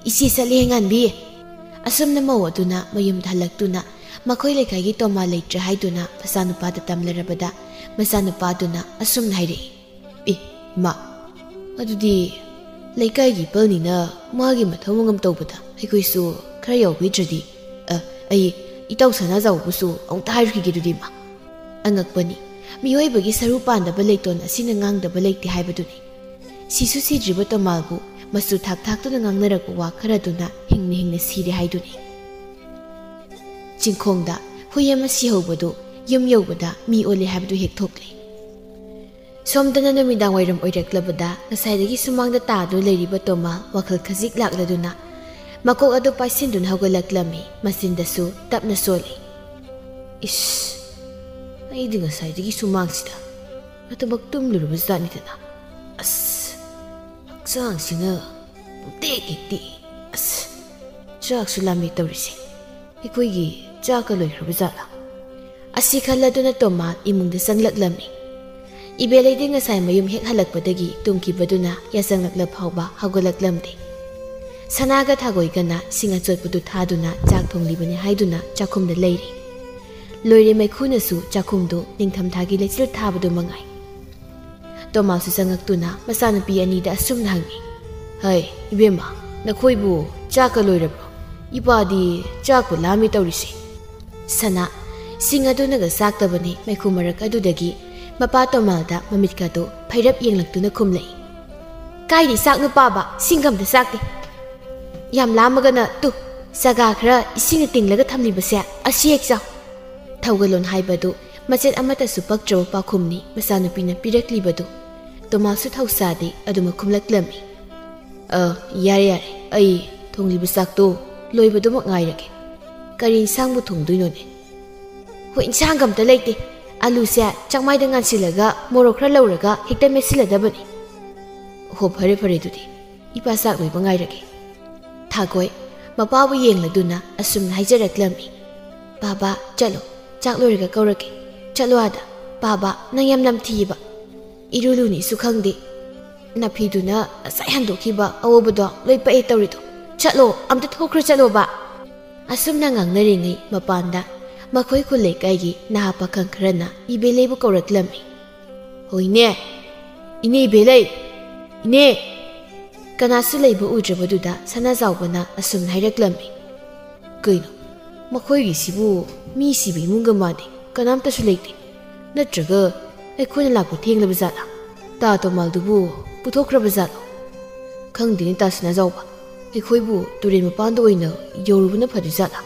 ꯏꯆꯦ ꯆꯠꯂꯦ ꯉꯥꯟꯕꯤ꯫" ꯑꯁꯨꯝꯅ ꯃꯧ ꯑꯗꯨꯅ ꯃꯌꯨꯝꯗ ꯍꯜꯂꯛꯇꯨꯅ ꯃꯈꯣꯏ ꯂꯩꯀꯥꯏꯒꯤ ꯇꯣꯃꯥꯜ ꯂꯩꯇ꯭ꯔꯦ ꯍꯥꯏꯗꯨꯅ ꯃꯆꯥꯅꯨꯄꯥꯗ ꯇꯝꯂꯔꯕꯗ ꯃꯆꯥꯅꯨꯄꯥꯗꯨꯅ ꯑꯁꯨꯝꯅ ꯍꯥꯏꯔꯛꯏ, "ꯑꯦ, ꯏꯃꯥ, ꯑꯗꯨꯗꯤ ꯂꯩꯀꯥꯏꯒꯤ ꯏꯄꯜꯅꯤꯅ ꯃꯥꯒꯤ ꯃꯊꯧ ꯃꯉꯝ ꯇꯧꯕꯗ ꯑꯩꯈꯣꯏꯁꯨ ꯈꯔ ꯌꯥꯎꯕꯤꯗ꯭ꯔꯗꯤ꯫ ꯑ, ꯑꯩ ꯏꯇꯥꯎ ꯁꯅꯥꯖꯥꯎꯕꯕꯨꯁꯨ ꯑꯃꯨꯛꯇ ꯍꯥꯏꯔꯨꯈꯤꯒꯦ ꯑꯗꯨꯗꯤ, ꯏꯃꯥ꯫" ꯑꯉꯛꯄꯅꯤ, ꯃꯤꯑꯣꯏꯕꯒꯤ ꯁꯔꯨ ꯄꯥꯟꯗꯕ ꯂꯩꯇꯣꯟ ꯑꯁꯤꯅ ꯉꯥꯡꯗꯕ ꯂꯩꯇꯦ ꯍꯥꯏꯕꯗꯨꯅꯤ꯫ ꯁꯤꯁꯨ ꯁꯤꯗ꯭ꯔꯤꯕ ꯇꯣꯃꯥꯜꯕꯨ ꯃꯆꯨ ꯊꯥꯛ ꯊꯥꯛꯇꯨꯅ ꯉꯥꯡꯅꯔꯛꯄ ꯋꯥ ꯈꯔꯗꯨꯅ ꯍꯤꯡꯅ ꯍꯤꯡꯅ ꯁꯤꯔꯦ ꯍꯥꯏꯗꯨꯅꯤ꯫ ꯆꯤꯡꯈꯣꯡꯗ ꯍꯨꯏ ꯑꯃ ꯁꯤꯍꯧꯕꯗꯨ ꯌꯨꯝ ꯌꯧꯕꯗ ꯃꯤ ꯑꯣꯜꯂꯦ ꯍꯥꯏꯕꯗꯨ ꯍꯦꯛ ꯊꯣꯛꯂꯦ꯫ ꯁꯣꯝꯗꯅ ꯅꯨꯃꯤꯗꯥꯡ ꯋꯥꯏꯔꯝ ꯑꯣꯏꯔꯛꯂꯕꯗ ꯉꯁꯥꯏꯗꯒꯤ ꯁꯨꯃꯥꯡꯗ ꯇꯥꯗꯨꯅ ꯂꯩꯔꯤꯕ ꯇꯣꯃꯥ ꯋꯥꯈꯜ ꯈꯖꯤꯛ ꯂꯥꯛꯂꯗꯨꯅ ꯃꯀꯣꯛ ꯑꯗꯨ ꯄꯥꯏꯁꯤꯟꯗꯨꯅ ꯍꯧꯒꯠꯂꯛꯂꯝꯃꯤ꯫ ꯃꯆꯤꯟꯗꯁꯨ ꯇꯞꯅ ꯁꯣꯜꯂꯤ, "ꯏꯁ, ꯑꯩꯗꯤ ꯉꯁꯥꯏꯗꯒꯤ ꯁꯨꯃꯥꯡꯁꯤꯗ ꯑꯗꯨꯃꯛ ꯇꯨꯝꯂꯨꯔꯕ ꯖꯥꯠꯅꯤꯗꯅ꯫ ꯑꯁ, ꯍꯛꯆꯥꯡꯁꯤꯅ ꯄꯨꯡꯇꯦꯛ ꯍꯦꯛ ꯇꯦꯛꯏ꯫ ꯑꯁ, ꯆꯥꯛꯁꯨ ꯂꯥꯝꯃꯦ ꯇꯧꯔꯤꯁꯦ꯫ ꯑꯩꯈꯣꯏꯒꯤ ꯆꯥꯛꯀ ꯂꯣꯏꯈ꯭ꯔꯕ ꯖꯥꯠꯂꯥ?" ꯑꯁꯤ ꯈꯜꯂꯗꯨꯅ ꯇꯣꯃꯥ ꯏꯃꯨꯡꯗ ꯆꯪꯂꯛꯂꯝꯃꯤ꯫ ꯏꯕꯦꯂꯩꯗꯤ ꯉꯁꯥꯏ ꯃꯌꯨꯝ ꯍꯦꯛ ꯍꯜꯂꯛꯄꯗꯒꯤ ꯇꯨꯝꯈꯤꯕꯗꯨꯅ ꯌꯥꯆꯪꯂꯛꯂ ꯐꯥꯎꯕ ꯍꯧꯒꯠꯂꯛꯂꯝꯗꯦ꯫ ꯁꯅꯥꯒ ꯊꯥꯒꯣꯏꯒꯅ ꯁꯤꯡ ꯑꯆꯣꯠꯄꯗꯨ ꯊꯥꯗꯨꯅ ꯆꯥꯛ ꯊꯣꯡꯂꯤꯕꯅꯤ ꯍꯥꯏꯗꯨꯅ ꯆꯥꯛꯈꯨꯝꯗ ꯂꯩꯔꯤ꯫ ꯂꯣꯏꯔꯦ ꯃꯩꯈꯨꯅꯁꯨ ꯆꯥꯛꯈꯨꯝꯗꯨ ꯅꯤꯡꯊꯝꯊꯥꯒꯤ ꯂꯩꯆꯤꯜ ꯊꯥꯕꯗꯨ ꯃꯉꯥꯏ꯫ ꯇꯣꯃꯥꯁꯨ ꯆꯪꯉꯛꯇꯨꯅ ꯃꯆꯥꯅꯨꯄꯤ ꯑꯅꯤꯗ ꯑꯁꯨꯝꯅ ꯍꯪꯉꯤ, "ꯍꯩ, ꯏꯕꯦꯝꯃ, ꯅꯈꯣꯏꯕꯨ ꯆꯥꯛꯀ ꯂꯣꯏꯔꯕ꯭ꯔꯣ? ꯏꯄꯥꯗꯤ ꯆꯥꯛꯄꯨ ꯂꯥꯝꯃꯤ ꯇꯧꯔꯤꯁꯦ꯫" ꯁꯅꯥ, ꯁꯤꯡ ꯑꯗꯨꯅꯒ ꯆꯥꯛꯇꯕꯅꯤ ꯃꯩꯈꯨ ꯃꯔꯛ ꯑꯗꯨꯗꯒꯤ ꯃꯄꯥ ꯇꯣꯃꯥꯜꯗ ꯃꯃꯤꯠꯀꯗꯨ ꯐꯩꯔꯞ ꯌꯦꯡꯂꯛꯇꯨꯅ ꯈꯨꯝꯂꯛꯏ꯫ "ꯀꯥꯏꯗꯩ ꯆꯥꯛꯅꯣ ꯄꯥꯕ? ꯁꯤꯡꯒ ꯑꯝꯇ ꯆꯥꯛꯇꯦ꯫ ꯌꯥꯝ ꯂꯥꯝꯃꯒꯅ ꯇꯨ, ꯆꯒꯥ ꯈꯔ ꯏꯁꯤꯡꯅ ꯇꯤꯡꯂꯒ ꯊꯝꯂꯤꯕꯁꯦ, ꯑꯁꯤ ꯍꯦꯛ ꯆꯥꯎ"꯫ ꯊꯧꯒꯜꯂꯣꯟ ꯍꯥꯏꯕꯗꯨ ꯃꯆꯦꯠ ꯑꯃꯠꯇꯁꯨ ꯄꯛꯇ꯭ꯔꯕ ꯄꯥꯎꯈꯨꯝꯅꯤ ꯃꯆꯥꯅꯨꯄꯤꯅ ꯄꯤꯔꯛꯂꯤꯕꯗꯨ꯫ ꯇꯣꯃꯥꯁꯁꯨ ꯊꯧꯁꯥꯗꯦ ꯑꯗꯨꯃꯛ ꯈꯨꯝꯂꯛꯂꯝꯃꯤ꯫ "ꯑ, ꯌꯥꯔꯦ, ꯌꯥꯔꯦ, ꯑꯩ ꯊꯣꯡꯂꯤꯕ ꯆꯥꯛꯇꯣ ꯂꯣꯏꯕꯗꯨꯃꯛ ꯉꯥꯏꯔꯒꯦ꯫ ꯀꯔꯤ ꯏꯟꯁꯥꯡꯕꯨ ꯊꯣꯡꯗꯣꯏꯅꯣꯅꯦ?" "ꯍꯣꯏ, ꯏꯟꯁꯥꯡꯒ ꯑꯝꯇ ꯂꯩꯇꯦ꯫ ꯑꯂꯨꯁꯦ ꯆꯥꯛꯃꯥꯏꯗ ꯉꯥꯟꯁꯤꯜꯂꯒ ꯃꯣꯔꯣꯛ ꯈꯔ ꯂꯧꯔꯒ ꯍꯦꯛꯇ ꯃꯦꯠꯁꯤꯜꯂꯗꯕꯅꯤ"꯫ "ꯍꯣ, ꯐꯔꯦ, ꯐꯔꯦ, ꯑꯗꯨꯗꯤ ꯏꯄꯥ ꯆꯥꯛ ꯂꯣꯏꯕ ꯉꯥꯏꯔꯒꯦ"꯫ ꯊꯥꯒꯣꯏ ꯃꯄꯥꯕꯨ ꯌꯦꯡꯂꯗꯨꯅ ꯑꯁꯨꯝꯅ ꯍꯥꯏꯖꯔꯛꯂꯝꯃꯤ꯫ "ꯄꯥꯕ, ꯆꯠꯂꯣ, ꯆꯥꯛ ꯂꯣꯏꯔꯒ ꯀꯧꯔꯛꯀꯦ꯫ ꯆꯠꯂꯣ ꯑꯥꯗ꯫ ꯄꯥꯕ, ꯅꯪ ꯌꯥꯝ ꯅꯝꯊꯤꯌꯦꯕ꯫ ꯏꯔꯨ ꯂꯨꯅꯤꯁꯨ ꯈꯪꯗꯦ꯫ ꯅꯥꯐꯤꯗꯨꯅ ꯉꯁꯥꯏ ꯍꯟꯗꯣꯛꯈꯤꯕ ꯑꯋꯣꯕꯗꯣ ꯂꯣꯏ ꯄꯛꯑꯦ ꯇꯧꯔꯤꯗꯣ꯫ ꯆꯠꯂꯣ, ꯑꯝꯇ ꯊꯣꯛꯈ꯭ꯔꯣ, ꯆꯠꯂꯣꯕ"꯫ ꯑꯁꯨꯝꯅ ꯉꯥꯡꯅꯔꯤꯉꯩ ꯃꯄꯥꯟꯗ ꯃꯈꯣꯏ ꯈꯨꯜ ꯂꯩꯀꯥꯏꯒꯤ ꯅꯍꯥ ꯄꯥꯈꯪ ꯈꯔꯅ ꯏꯕꯦꯂꯩꯕꯨ ꯀꯧꯔꯛꯂꯝꯃꯤ꯫ "ꯍꯣꯏꯅꯦ, ꯏꯅꯦ ꯏꯕꯦꯂꯩ, ꯏꯅꯦ!" ꯀꯅꯥꯁꯨ ꯂꯩꯕ ꯎꯗ꯭ꯔꯕꯗꯨꯗ ꯁꯅꯥꯖꯥꯎꯕꯅ ꯑꯁꯨꯝꯅ ꯍꯥꯏꯔꯛꯂꯝꯃꯤ꯫ "ꯀꯩꯅꯣ, ꯃꯈꯣꯏꯒꯤꯁꯤꯕꯨ ꯃꯤ ꯁꯤꯕ ꯏꯃꯨꯡꯒ ꯃꯥꯟꯅꯩ, ꯀꯅꯥꯝꯇꯁꯨ ꯂꯩꯇꯦ꯫ ꯅꯠꯇ꯭ꯔꯒ ꯑꯩꯈꯣꯏꯅ ꯂꯥꯛꯄ ꯊꯦꯡꯂꯕ ꯖꯥꯠꯂꯥ? ꯇꯥ ꯇꯣꯃꯥꯜꯗꯨꯕꯨ ꯄꯨꯊꯣꯛꯈ꯭ꯔꯕ ꯖꯥꯠꯂꯣ? ꯈꯪꯗꯦꯅꯦ ꯇꯥ ꯁꯅꯥꯖꯥꯎꯕ, ꯑꯩꯈꯣꯏꯕꯨ ꯇꯨꯔꯦꯜ ꯃꯄꯥꯟꯗ ꯑꯣꯏꯅ ꯌꯧꯔꯨꯕꯅ ꯐꯗꯣꯏ ꯖꯥꯠꯂꯥ?"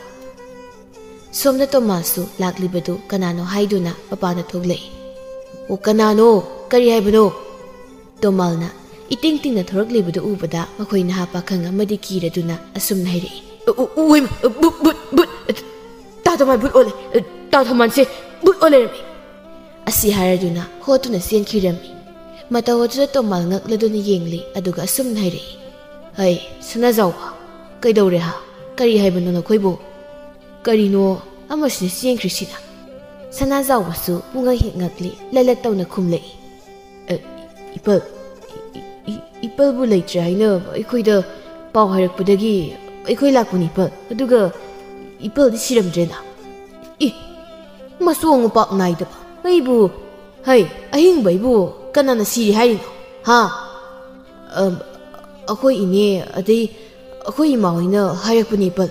ꯁꯣꯝꯗ ꯇꯣꯃꯥꯁꯁꯨ ꯂꯥꯛꯂꯤꯕꯗꯨ ꯀꯅꯥꯅꯣ ꯍꯥꯏꯗꯨꯅ ꯃꯄꯥꯟꯗ ꯊꯣꯛꯂꯛꯏ꯫ "ꯑꯣ, ꯀꯅꯥꯅꯣ? ꯀꯔꯤ ꯍꯥꯏꯕꯅꯣ?" ꯇꯣꯃꯥꯜꯅ ꯏꯇꯤꯡ ꯇꯤꯡꯅ ꯊꯣꯔꯛꯂꯤꯕꯗꯨ ꯎꯕꯗ ꯃꯈꯣꯏ ꯅꯍꯥ ꯄꯥꯈꯪ ꯑꯃꯗꯤ ꯀꯤꯔꯗꯨꯅ ꯑꯁꯨꯝꯅ ꯍꯥꯏꯔꯛꯏ꯫ "ꯎ, ꯎ, ꯎ, ꯏꯃꯥ, ꯕꯨꯠ, ꯕꯨꯠ, ꯕꯨꯠ! ꯇꯥ ꯇꯣꯃꯥꯜ ꯕꯨꯠ ꯑꯣꯜꯂꯦ! ꯇꯥ ꯇꯣꯃꯥꯜꯁꯦ ꯕꯨꯠ ꯑꯣꯜ ꯂꯩꯔꯝꯃꯦ!" ꯑꯁꯤ ꯍꯥꯏꯔꯗꯨꯅ ꯍꯣꯠꯇꯨꯅ ꯆꯦꯟꯈꯤꯔꯝꯃꯤ꯫ ꯃꯇꯧ ꯑꯗꯨꯗ ꯇꯣꯃꯥꯜ ꯉꯛꯂꯗꯨꯅ ꯌꯦꯡꯂꯤ, ꯑꯗꯨꯒ ꯑꯁꯨꯝꯅ ꯍꯥꯏꯔꯛꯏ꯫ "ꯍꯩ, ꯁꯅꯥꯖꯥꯎꯕ, ꯀꯩꯗꯧꯔꯦ ꯍꯥ? ꯀꯔꯤ ꯍꯥꯏꯕꯅꯣ ꯅꯈꯣꯏꯕꯨ? ꯀꯔꯤꯅꯣ ꯑꯃꯁꯤꯅ ꯆꯦꯟꯈ꯭ꯔꯤꯁꯤꯅ?" ꯁꯅꯥꯖꯥꯎꯕꯁꯨ ꯄꯨꯡꯉꯛ ꯍꯦꯛ ꯉꯛꯂꯤ, ꯂꯂꯠ ꯇꯧꯅ ꯈꯨꯝꯂꯛꯏ꯫ "ꯑ, ꯏꯄꯜ, ꯏ-, ꯏ-, ꯏꯄꯜꯕꯨ ꯂꯩꯇ꯭ꯔꯦ ꯍꯥꯏꯅ ꯑꯩꯈꯣꯏꯗ ꯄꯥꯎ ꯍꯥꯏꯔꯛꯄꯗꯒꯤ ꯑꯩꯈꯣꯏ ꯂꯥꯛꯄꯅꯤ, ꯏꯄꯜ꯫ ꯑꯗꯨꯒ ꯏꯄꯜꯗꯤ ꯁꯤꯔꯝꯗ꯭ꯔꯦꯅ?" "ꯏ, ꯃꯆꯣꯡ ꯃꯄꯥꯛ ꯅꯥꯏꯗꯕ ꯑꯩꯕꯨ, ꯍꯩ, ꯑꯍꯤꯡꯕ ꯑꯩꯕꯨ ꯀꯅꯥꯅ ꯁꯤꯔꯦ ꯍꯥꯏꯔꯤꯅꯣ? ꯍꯥ?" "ꯑꯝ, ꯑꯩꯈꯣꯏ ꯏꯅꯦ, ꯑꯗꯩ ꯑꯩꯈꯣꯏ ꯏꯃꯥ ꯍꯣꯏꯅ ꯍꯥꯏꯔꯛꯄꯅꯤ, ꯏꯄꯜ"꯫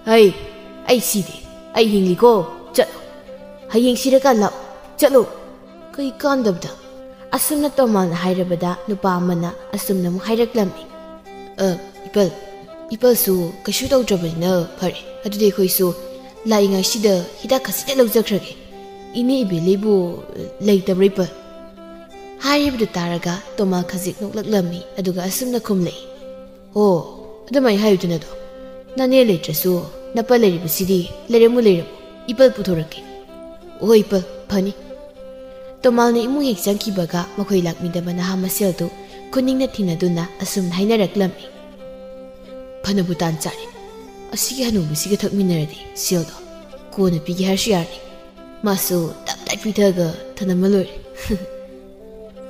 "ꯍꯩ, ꯑꯩ ꯁꯤꯗꯦ, ꯑꯩ ꯍꯤꯡꯂꯤꯀꯣ꯫ ꯆꯠꯂꯣ, ꯍꯌꯦꯡ ꯁꯤꯔꯀꯥꯟ ꯂꯥꯛꯑꯣ꯫ ꯆꯠꯂꯣ"꯫ ꯀꯩ ꯀꯥꯟꯗꯕꯗ꯫ ꯑꯁꯨꯝꯅ ꯇꯣꯃꯥꯜꯅ ꯍꯥꯏꯔꯕꯗ ꯅꯨꯄꯥ ꯑꯃꯅ ꯑꯁꯨꯝꯅ ꯑꯃꯨꯛ ꯍꯥꯏꯔꯛꯂꯝꯃꯤ, "ꯑ, ꯏꯄꯜ, ꯏꯄꯜꯁꯨ ꯀꯩꯁꯨ ꯇꯧꯗ꯭ꯔꯕꯅꯤꯅ ꯐꯔꯦ꯫ ꯑꯗꯨꯗꯤ ꯑꯩꯈꯣꯏꯁꯨ ꯂꯥꯛꯏꯉꯩꯁꯤꯗ ꯍꯤꯗꯥꯛ ꯈꯖꯤꯛꯇ ꯂꯧꯖꯈ꯭ꯔꯒꯦ꯫ ꯏꯅꯦ ꯏꯕꯦꯂꯤꯕꯨ ꯂꯩꯇꯕ꯭ꯔꯥ, ꯏꯄꯜ?" ꯍꯥꯏꯔꯤꯕꯗꯨ ꯇꯥꯔꯒ ꯇꯣꯃꯥꯜ ꯈꯖꯤꯛ ꯅꯣꯛꯂꯛꯂꯝꯃꯤ, ꯑꯗꯨꯒ ꯑꯁꯨꯝꯅ ꯈꯨꯝꯂꯛꯏ, "ꯑꯣ, ꯑꯗꯨꯃꯥꯏꯅ ꯍꯥꯏꯌꯨꯗꯅꯗꯣ꯫ ꯅꯅꯦ ꯂꯩꯇ꯭ꯔꯁꯨ ꯅꯄꯥ ꯂꯩꯔꯤꯕꯁꯤꯗꯤ꯫ ꯂꯩꯔꯝꯃꯨ, ꯂꯩꯔꯝꯃꯨ, ꯏꯄꯜ ꯄꯨꯊꯣꯔꯛꯀꯦ꯫ ꯍꯣꯏ, ꯏꯄꯜ, ꯐꯅꯤ꯫" ꯇꯣꯃꯥꯜꯅ ꯏꯃꯨꯡ ꯍꯦꯛ ꯆꯪꯈꯤꯕꯒ ꯃꯈꯣꯏ ꯂꯥꯛꯃꯤꯟꯅꯕ ꯅꯍꯥ ꯃꯁꯦꯜꯗꯨ ꯈꯨꯅꯤꯡꯅ ꯊꯤꯟꯅꯗꯨꯅ ꯑꯁꯨꯝꯅ ꯍꯥꯏꯅꯔꯛꯂꯝꯃꯤ, "ꯐꯅꯕꯨ ꯇꯥꯟ ꯆꯥꯔꯦ꯫ ꯑꯁꯤꯒꯤ ꯍꯅꯨꯕꯤꯁꯤꯒ ꯊꯛꯃꯤꯟꯅꯔꯗꯤ ꯁꯦꯜꯗꯣ ꯀꯣꯟꯅ ꯄꯤꯒꯦ ꯍꯥꯏꯔꯁꯨ ꯌꯥꯔꯅꯤ꯫ ꯃꯥꯁꯨ ꯇꯞ ꯇꯥꯏ ꯄꯤꯊꯒ ꯊꯅꯝꯃ ꯂꯣꯏꯔꯦ꯫"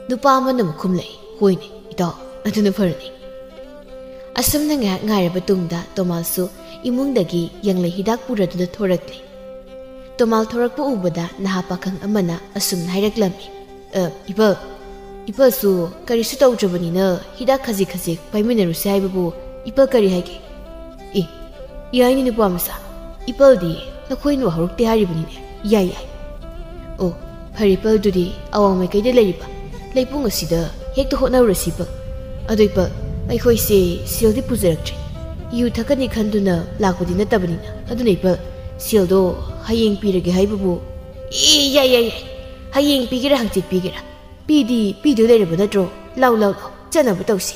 ꯅꯨꯄꯥ ꯑꯃꯅ ꯑꯃꯨꯛ ꯈꯨꯝꯂꯛꯏ, "ꯍꯣꯏꯅꯦ, ꯏꯇꯥꯎ, ꯑꯗꯨꯅ ꯐꯔꯅꯤ꯫" ꯑꯁꯨꯝꯅ ꯉꯥꯏꯍꯥꯛ ꯉꯥꯏꯔꯕ ꯇꯨꯡꯗ ꯇꯣꯃꯥꯜꯁꯨ ꯏꯃꯨꯡꯗꯒꯤ ꯌꯥꯡꯂꯩ ꯍꯤꯗꯥꯛ ꯄꯨꯔꯗꯨꯅ ꯊꯣꯔꯛꯂꯦ꯫ ꯇꯣꯃꯥꯜ ꯊꯣꯔꯛꯄ ꯎꯕꯗ ꯅꯍꯥ ꯄꯥꯈꯪ ꯑꯃꯅ ꯑꯁꯨꯝꯅ ꯍꯥꯏꯔꯛꯂꯝꯃꯤ, "ꯑ, ꯏꯄꯜ, ꯏꯄꯜꯁꯨ ꯀꯔꯤꯁꯨ ꯇꯧꯗ꯭ꯔꯕꯅꯤꯅ ꯍꯤꯗꯥꯛ ꯈꯖꯤꯛ ꯈꯖꯤꯛ ꯄꯥꯏꯃꯤꯟꯅꯔꯨꯁꯦ ꯍꯥꯏꯕꯕꯨ ꯏꯄꯜ ꯀꯔꯤ ꯍꯥꯏꯒꯦ?" "ꯑꯦ, ꯌꯥꯏꯅꯦ ꯅꯨꯄꯥ ꯃꯆꯥ, ꯏꯄꯜꯗꯤ ꯅꯈꯣꯏꯅ ꯍꯧꯔꯛꯇꯦ ꯍꯥꯏꯔꯤꯕꯅꯤꯅꯦ꯫ ꯌꯥꯏ, ꯌꯥꯏ꯫ ꯑꯣ, ꯐꯔꯦ ꯏꯄꯜ, ꯑꯗꯨꯗꯤ ꯑꯋꯥꯡ ꯃꯥꯏꯀꯩꯗ ꯂꯩꯔꯤꯕ ꯂꯩꯄꯨꯡ ꯑꯁꯤꯗ ꯍꯦꯛꯇ ꯍꯣꯠꯅꯔꯨꯔꯁꯤ ꯏꯄꯜ꯫ ꯑꯗꯣ ꯏꯄꯜ, ꯑꯩꯈꯣꯏꯁꯦ ꯁꯦꯜꯗꯤ ꯄꯨꯖꯔꯛꯇ꯭ꯔꯦ꯫ ꯌꯨ ꯊꯛꯀꯅꯤ ꯈꯟꯗꯨꯅ ꯂꯥꯛꯄꯗꯤ ꯅꯠꯇꯕꯅꯤꯅ꯫ ꯑꯗꯨꯅ ꯏꯄꯜ, ꯁꯦꯜꯗꯣ ꯍꯌꯦꯡ ꯄꯤꯔꯒꯦ ꯍꯥꯏꯕꯕꯨ꯫" "ꯑꯦ, ꯌꯥꯏ, ꯌꯥꯏ, ꯌꯥꯏ꯫ ꯍꯌꯦꯡ ꯄꯤꯒꯦꯔꯥ ꯍꯪꯆꯤꯠ ꯄꯤꯒꯦꯔꯥ, ꯄꯤꯗꯤ ꯄꯤꯗꯣꯏ ꯂꯩꯔꯕ ꯅꯠꯇ꯭ꯔꯣ? ꯂꯥꯎ, ꯂꯥꯎ, ꯂꯥꯎ, ꯆꯠꯅꯕ ꯇꯧꯁꯤ꯫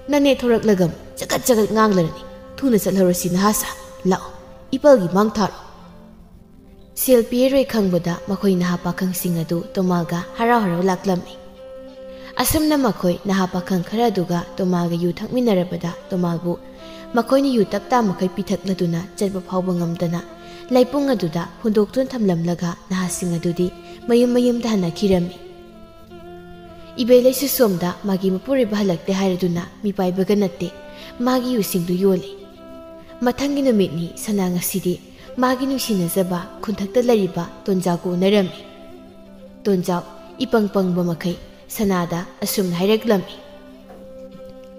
ꯅꯅꯦ ꯊꯣꯔꯛꯂꯒ ꯑꯃꯨꯛ ꯆꯒꯠ ꯆꯒꯠ ꯉꯥꯡꯂꯔꯅꯤ꯫ ꯊꯨꯅ ꯆꯠꯍꯧꯔꯁꯤ ꯅꯍꯥꯁꯥ꯫ ꯂꯥꯛꯑꯣ, ꯏꯄꯜꯒꯤ ꯃꯥꯡ ꯊꯥꯔꯣ꯫" ꯁꯦꯜ ꯄꯤꯔꯔꯣꯏ ꯈꯪꯕꯗ ꯃꯈꯣꯏ ꯅꯍꯥ ꯄꯥꯈꯪꯁꯤꯡ ꯑꯗꯨ ꯇꯣꯃꯥꯜꯒ ꯍꯔꯥꯎ ꯍꯔꯥꯎ ꯂꯥꯛꯂꯝꯃꯤ꯫ ꯑꯁꯨꯝꯅ ꯃꯈꯣꯏ ꯅꯍꯥ ꯄꯥꯈꯪ ꯈꯔ ꯑꯗꯨꯒ ꯇꯣꯃꯥꯜꯒ ꯌꯨ ꯊꯛꯃꯤꯟꯅꯔꯕꯗ ꯇꯣꯃꯥꯜꯕꯨ ꯃꯈꯣꯏꯅ ꯌꯨ ꯇꯞꯇꯥ ꯃꯈꯩ ꯄꯤꯊꯛꯂꯗꯨꯅ ꯆꯠꯄ ꯐꯥꯎꯕ ꯉꯝꯗꯅ ꯂꯩꯄꯨꯡ ꯑꯗꯨꯗ ꯍꯨꯟꯗꯣꯛꯇꯨꯅ ꯊꯝꯂꯝꯂꯒ ꯅꯍꯥꯁꯤꯡ ꯑꯗꯨꯗꯤ ꯃꯌꯨꯝ ꯃꯌꯨꯝꯗ ꯍꯟꯅꯈꯤꯔꯝꯃꯤ꯫ ꯏꯕꯦꯂꯩꯁꯨ ꯁꯣꯝꯗ ꯃꯥꯒꯤ ꯃꯄꯨꯔꯣꯏꯕ ꯍꯜꯂꯛꯇꯦ ꯍꯥꯏꯔꯗꯨꯅ ꯃꯤꯄꯥꯏꯕꯒ ꯅꯠꯇꯦ, ꯃꯥꯒꯤ ꯌꯨꯁꯤꯡꯗꯨ ꯌꯣꯜꯂꯤ꯫ ꯃꯊꯪꯒꯤ ꯅꯨꯃꯤꯠꯅꯤ ꯁꯅꯥ ꯉꯁꯤꯗꯤ ꯃꯥꯒꯤ ꯅꯨꯡꯁꯤꯅꯖꯕ ꯈꯨꯟꯊꯛꯇ ꯂꯩꯔꯤꯕ ꯇꯣꯟꯖꯥꯎꯒ ꯎꯅꯔꯝꯃꯤ꯫ ꯇꯣꯟꯖꯥꯎ ꯏꯄꯪ ꯄꯪꯕ ꯃꯈꯩ ꯁꯅꯥꯗ ꯑꯁꯨꯝꯅ ꯍꯥꯏꯔꯛꯂꯝꯃꯤ,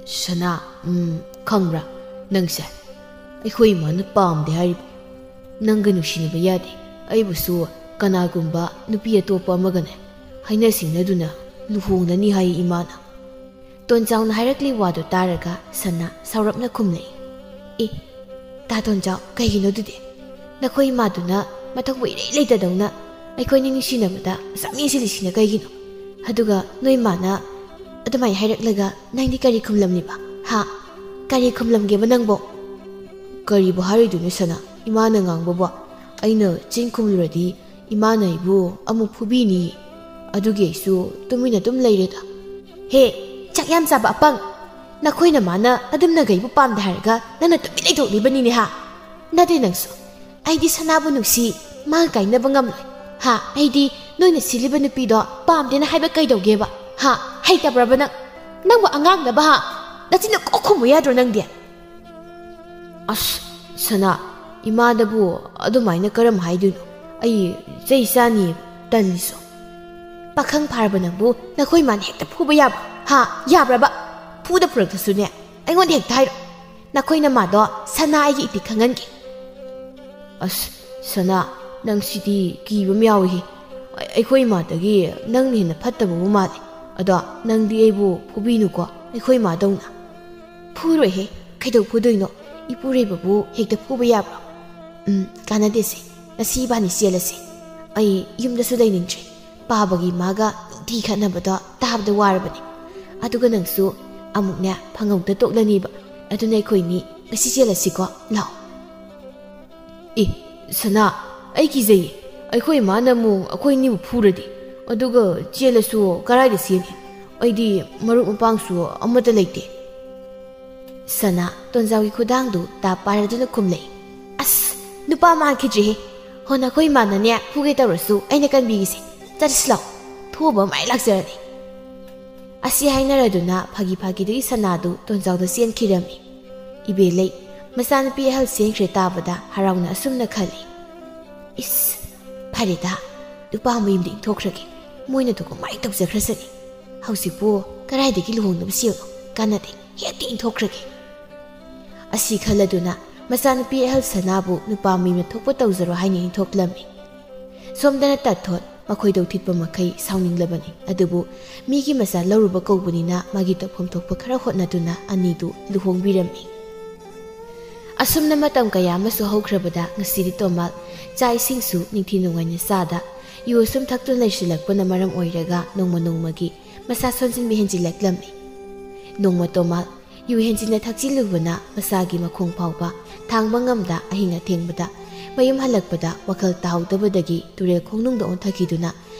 "ꯁꯅꯥ, ꯎꯝ, ꯈꯪꯕ꯭ꯔꯥ, ꯅꯪꯁꯦ ꯑꯩꯈꯣꯏ ꯏꯃꯥꯅ ꯄꯥꯝꯗꯦ ꯍꯥꯏꯔꯤꯕ꯫ ꯅꯪꯒ ꯅꯨꯡꯁꯤꯅꯕ ꯌꯥꯗꯦ꯫ ꯑꯩꯕꯨꯁꯨ ꯀꯅꯥꯒꯨꯝꯕ ꯅꯨꯄꯤ ꯑꯇꯣꯞꯄ ꯑꯃꯒꯅꯦ ꯍꯥꯏꯅ ꯁꯤꯡꯅꯗꯨꯅ "ꯂꯨꯍꯣꯡꯅꯅꯤ ꯍꯥꯏ ꯏꯃꯥꯅ꯫" ꯇꯣꯟꯖꯥꯎꯅ ꯍꯥꯏꯔꯛꯂꯤ ꯋꯥꯗꯨ ꯇꯥꯔꯒ ꯁꯅꯥ ꯁꯥꯎꯔꯞꯅ ꯈꯨꯝꯂꯛꯏ꯫ "ꯑꯦ, ꯇꯥ ꯇꯣꯟꯖꯥꯎ, ꯀꯩꯒꯤꯅꯣ ꯑꯗꯨꯗꯤ? ꯅꯈꯣꯏ ꯏꯃꯥꯗꯨꯅ ꯃꯊꯧ ꯏꯔꯩ ꯂꯩꯇꯗꯧꯅ ꯑꯩꯈꯣꯏꯅꯤ ꯅꯨꯡꯁꯤꯅꯕꯗ ꯃꯁꯥ ꯃꯦꯟꯁꯤꯜꯂꯤꯁꯤꯅ ꯀꯩꯒꯤꯅꯣ? ꯑꯗꯨꯒ ꯅꯣꯏ ꯏꯃꯥꯅ ꯑꯗꯨꯃꯥꯏꯅ ꯍꯥꯏꯔꯛꯂꯒ ꯅꯪꯗꯤ ꯀꯔꯤ ꯈꯨꯝꯂꯝꯂꯤꯕ? ꯍꯥ? ꯀꯔꯤ ꯈꯨꯝꯂꯝꯒꯦꯕ ꯅꯪꯕꯣ?" "ꯀꯔꯤꯕꯨ ꯍꯥꯏꯔꯣꯏꯗꯣꯏꯅꯣ ꯁꯅꯥ? ꯏꯃꯥꯅ ꯉꯥꯡꯕꯕꯨ ꯑꯩꯅ ꯆꯤꯟ ꯈꯨꯝꯂꯨꯔꯗꯤ ꯏꯃꯥꯅ ꯑꯩꯕꯨ ꯑꯃꯨꯛ ꯐꯨꯕꯤꯅꯤ꯫ ꯑꯗꯨꯒꯤ ꯑꯩꯁꯨ ꯇꯨꯃꯤꯟꯅ ꯑꯗꯨꯝ ꯂꯩꯔꯦꯗ꯫" "ꯍꯦ, ꯆꯥꯛ ꯌꯥꯝ ꯆꯥꯕ ꯑꯄꯪ! ꯅꯈꯣꯏ ꯅꯃꯥꯅ ꯑꯗꯨꯝꯅ ꯀꯩꯕꯨ ꯄꯥꯝꯗꯦ ꯍꯥꯏꯔꯒ ꯅꯪꯅ ꯇꯨꯃꯤꯟ ꯂꯩꯊꯣꯛꯂꯤꯕꯅꯤꯅꯦ ꯍꯥ? ꯅꯠꯇꯦ ꯅꯪꯁꯨ꯫ ꯑꯩꯗꯤ ꯁꯅꯥꯕꯨ ꯅꯨꯡꯁꯤ, ꯃꯥꯒ ꯀꯥꯏꯅꯕ ꯉꯝꯂꯣꯏ꯫ ꯍꯥ, ꯑꯩꯗꯤ ꯅꯣꯏꯅ ꯁꯤꯜꯂꯤꯕ ꯅꯨꯄꯤꯗꯣ ꯄꯥꯝꯗꯦꯅ ꯍꯥꯏꯕ ꯀꯩꯗꯧꯒꯦꯕ? ꯍꯥ, ꯍꯩꯇꯕ꯭ꯔꯕ ꯅꯪ? ꯅꯪꯕꯨ ꯑꯉꯥꯡꯅꯕ ꯍꯥ? ꯅꯆꯤꯟꯗ ꯀꯣꯛ ꯈꯨꯝꯃꯨ ꯌꯥꯗ꯭ꯔꯣ ꯅꯪꯗꯤ?" "ꯑꯁ, ꯁꯅꯥ, ꯏꯃꯥꯗꯕꯨ ꯑꯗꯨꯃꯥꯏꯅ ꯀꯔꯝ ꯍꯥꯏꯗꯣꯏꯅꯣ? ꯑꯩ ꯆꯩ ꯆꯥꯅꯤ, ꯇꯜꯂꯤꯁꯨ꯫" "ꯄꯥꯈꯪ ꯐꯥꯔꯕ ꯅꯪꯕꯨ ꯅꯈꯣꯏ ꯃꯥꯅ ꯍꯦꯛꯇ ꯐꯨꯕ ꯌꯥꯕ꯭ꯔꯥ? ꯍꯥ, ꯌꯥꯕ꯭ꯔꯕ? ꯐꯨꯗ ꯐꯨꯔꯛꯇꯁꯨꯅꯦ, ꯑꯩꯉꯣꯟꯗ ꯍꯦꯛꯇ ꯍꯥꯏꯔꯣ꯫ ꯅꯈꯣꯏ ꯅꯃꯥꯗꯣ ꯁꯅꯥ ꯑꯩꯒꯤ ꯏꯄꯤꯛ ꯈꯪꯍꯟꯒꯦ꯫" "ꯑꯁ, ꯁꯅꯥ, ꯅꯪ ꯁꯤꯗꯤ ꯀꯤꯕ ꯑꯃ ꯌꯥꯎꯏꯍꯦ꯫ ꯑꯩ-, ꯑꯩꯈꯣꯏ ꯏꯃꯥꯗꯒꯤ ꯅꯪꯅ ꯍꯦꯟꯅ ꯐꯠꯇꯕꯕꯨ ꯃꯥꯜꯂꯦ꯫ ꯑꯗꯣ ꯅꯪꯗꯤ ꯑꯩꯕꯨ ꯐꯨꯕꯤꯅꯨꯀꯣ, ꯑꯩꯈꯣꯏ ꯏꯃꯥꯗꯧꯅ꯫" "ꯐꯨꯔꯣꯏꯍꯦ, ꯀꯩꯗꯧ ꯐꯨꯗꯣꯏꯅꯣ? ꯏꯄꯨꯔꯣꯏꯕꯕꯨ ꯍꯦꯛꯇ ꯐꯨꯕ ꯌꯥꯕ꯭ꯔꯣ? ꯎꯝ, ꯀꯥꯟꯅꯗꯦꯁꯦ, ꯉꯁꯤ ꯏꯕꯥꯅꯤ ꯆꯦꯜꯂꯁꯦ꯫ ꯑꯩ ꯌꯨꯝꯗꯁꯨ ꯂꯩꯅꯤꯡꯗ꯭ꯔꯦ꯫ ꯄꯥꯕꯒꯤ ꯃꯥꯒ ꯅꯨꯡꯇꯤ ꯈꯠꯅꯕꯗꯣ ꯇꯥꯕꯗ ꯋꯥꯔꯕꯅꯦ꯫ ꯑꯗꯨꯒ ꯅꯪꯁꯨ ꯑꯃꯨꯛꯅꯦ ꯐꯪꯍꯧꯗ ꯇꯣꯛꯂꯅꯤꯕ꯫ ꯑꯗꯨꯅ ꯑꯩꯈꯣꯏꯅꯤ ꯉꯁꯤ ꯆꯦꯜꯂꯁꯤꯀꯣ, ꯂꯥꯛꯑꯣ꯫" "ꯑꯦ, ꯁꯅꯥ, ꯑꯩ ꯀꯤꯖꯩꯌꯦ꯫ ꯑꯩꯈꯣꯏ ꯏꯃꯥꯅ ꯑꯃꯨꯛ ꯑꯩꯈꯣꯏ ꯑꯅꯤꯕꯨ ꯐꯨꯔꯗꯤ꯫ ꯑꯗꯨꯒ ꯆꯦꯜꯂꯁꯨ ꯀꯔꯥꯏꯗ ꯆꯦꯟꯅꯤ? ꯑꯩꯗꯤ ꯃꯔꯨꯞ ꯃꯄꯥꯡꯁꯨ ꯑꯃꯠꯇ ꯂꯩꯇꯦ꯫" ꯁꯅꯥ ꯇꯣꯟꯖꯥꯎꯒꯤ ꯈꯨꯗꯥꯡꯗꯨ ꯇꯥꯞ ꯄꯥꯏꯔꯗꯨꯅ ꯈꯨꯝꯂꯛꯏ꯫ "ꯑꯁ, ꯅꯨꯄꯥ ꯃꯥꯟꯈꯤꯗ꯭ꯔꯦꯍꯦ꯫ ꯍꯣ, ꯅꯈꯣꯏ ꯏꯃꯥꯅꯅꯦ ꯐꯨꯒꯦ ꯇꯧꯔꯁꯨ ꯑꯩꯅ ꯀꯟꯕꯤꯒꯦꯁꯦ꯫ ꯆꯠꯁꯤ ꯂꯥꯎ꯫ ꯊꯣꯛꯑꯕ ꯑꯃ ꯑꯩ ꯂꯥꯛꯆꯔꯅꯤ꯫" ꯑꯁꯤ ꯍꯥꯏꯅꯔꯗꯨꯅ ꯐꯥꯒꯤ ꯐꯥꯒꯤꯗꯒꯤ ꯁꯅꯥꯗꯨ ꯇꯣꯟꯖꯥꯎꯗ ꯆꯦꯟꯈꯤꯔꯝꯃꯤ꯫ ꯏꯕꯦꯂꯩ, ꯃꯆꯥꯅꯨꯄꯤ ꯑꯍꯜ ꯆꯦꯟꯈ꯭ꯔꯦ ꯇꯥꯕꯗ ꯍꯔꯥꯎꯅ ꯑꯁꯨꯝꯅ ꯈꯜꯂꯤ, "ꯏꯁ, ꯐꯔꯦꯗ, ꯅꯨꯄꯥ ꯃꯌꯨꯝꯗ ꯏꯟꯊꯣꯛꯈ꯭ꯔꯒꯦ꯫ ꯃꯣꯏꯅ ꯑꯗꯨ ꯀꯃꯥꯏꯅ ꯇꯧꯖꯈ꯭ꯔꯁꯅꯤ꯫ ꯍꯧꯖꯤꯛꯄꯨ ꯀꯗꯥꯏꯗꯒꯤ ꯂꯨꯍꯣꯡꯅꯕ ꯁꯦꯜꯅꯣ? ꯀꯥꯟꯅꯗꯦ, ꯍꯦꯛꯇ ꯏꯟꯊꯣꯛꯈ꯭ꯔꯒꯦ꯫" ꯑꯁꯤ ꯈꯜꯂꯗꯨꯅ ꯃꯆꯥꯅꯨꯄꯤ ꯑꯍꯜ ꯁꯅꯥꯕꯨ ꯅꯨꯄꯥ ꯃꯌꯨꯝꯗ ꯊꯣꯛꯄ ꯇꯧꯖꯔꯣ ꯍꯥꯏꯅ ꯏꯟꯊꯣꯛꯂꯝꯃꯤ꯫ ꯁꯣꯝꯗꯅ ꯇꯥꯊꯣꯠ ꯃꯈꯣꯏꯗꯧ ꯊꯤꯠꯄ ꯃꯈꯩ ꯁꯥꯎꯅꯤꯡꯂꯕꯅꯤ꯫ ꯑꯗꯨꯕꯨ ꯃꯤꯒꯤ ꯃꯆꯥ ꯂꯧꯔꯨꯕ ꯀꯧꯕꯅꯤꯅ ꯃꯥꯒꯤ ꯇꯧꯐꯝ ꯊꯣꯛꯄ ꯈꯔ ꯍꯣꯠꯅꯗꯨꯅ ꯑꯅꯤꯗꯨ ꯂꯨꯍꯣꯡꯕꯤꯔꯝꯃꯤ꯫ ꯑꯁꯨꯝꯅ ꯃꯇꯝ ꯀꯌꯥ ꯑꯃꯁꯨ ꯍꯧꯈ꯭ꯔꯕꯗ ꯉꯁꯤꯗꯤ ꯇꯣꯃꯥꯜ ꯆꯥꯛ ꯏꯁꯤꯡꯁꯨ ꯅꯤꯡꯊꯤ ꯅꯨꯡꯉꯥꯏꯅ ꯆꯥꯗ, ꯌꯨ ꯑꯁꯨꯝ ꯊꯛꯇꯨꯅ ꯂꯩꯁꯤꯜꯂꯛꯄꯅ ꯃꯔꯝ ꯑꯣꯏꯔꯒ ꯅꯣꯡꯃ ꯅꯣꯡꯃꯒꯤ ꯃꯁꯥ ꯁꯣꯟꯖꯤꯟꯕ ꯍꯦꯟꯖꯤꯜꯂꯛꯂꯝꯃꯤ꯫ ꯅꯣꯡꯃ ꯇꯣꯃꯥꯜ ꯌꯨ ꯍꯦꯟꯖꯤꯟꯅ ꯊꯛꯆꯤꯜꯂꯨꯕꯅ ꯃꯁꯥꯒꯤ ꯃꯈꯣꯡ ꯐꯥꯎꯕ ꯊꯥꯡꯕ ꯉꯝꯗ ꯑꯍꯤꯡ ꯑꯊꯦꯡꯕꯗ ꯃꯌꯨꯝ ꯍꯜꯂꯛꯄꯗ ꯋꯥꯈꯜ ꯇꯥꯍꯧꯗꯕꯗꯒꯤ ꯇꯨꯔꯦꯜ ꯈꯣꯡꯅꯨꯡꯗ ꯑꯣꯟꯊꯈꯤꯗꯨꯅ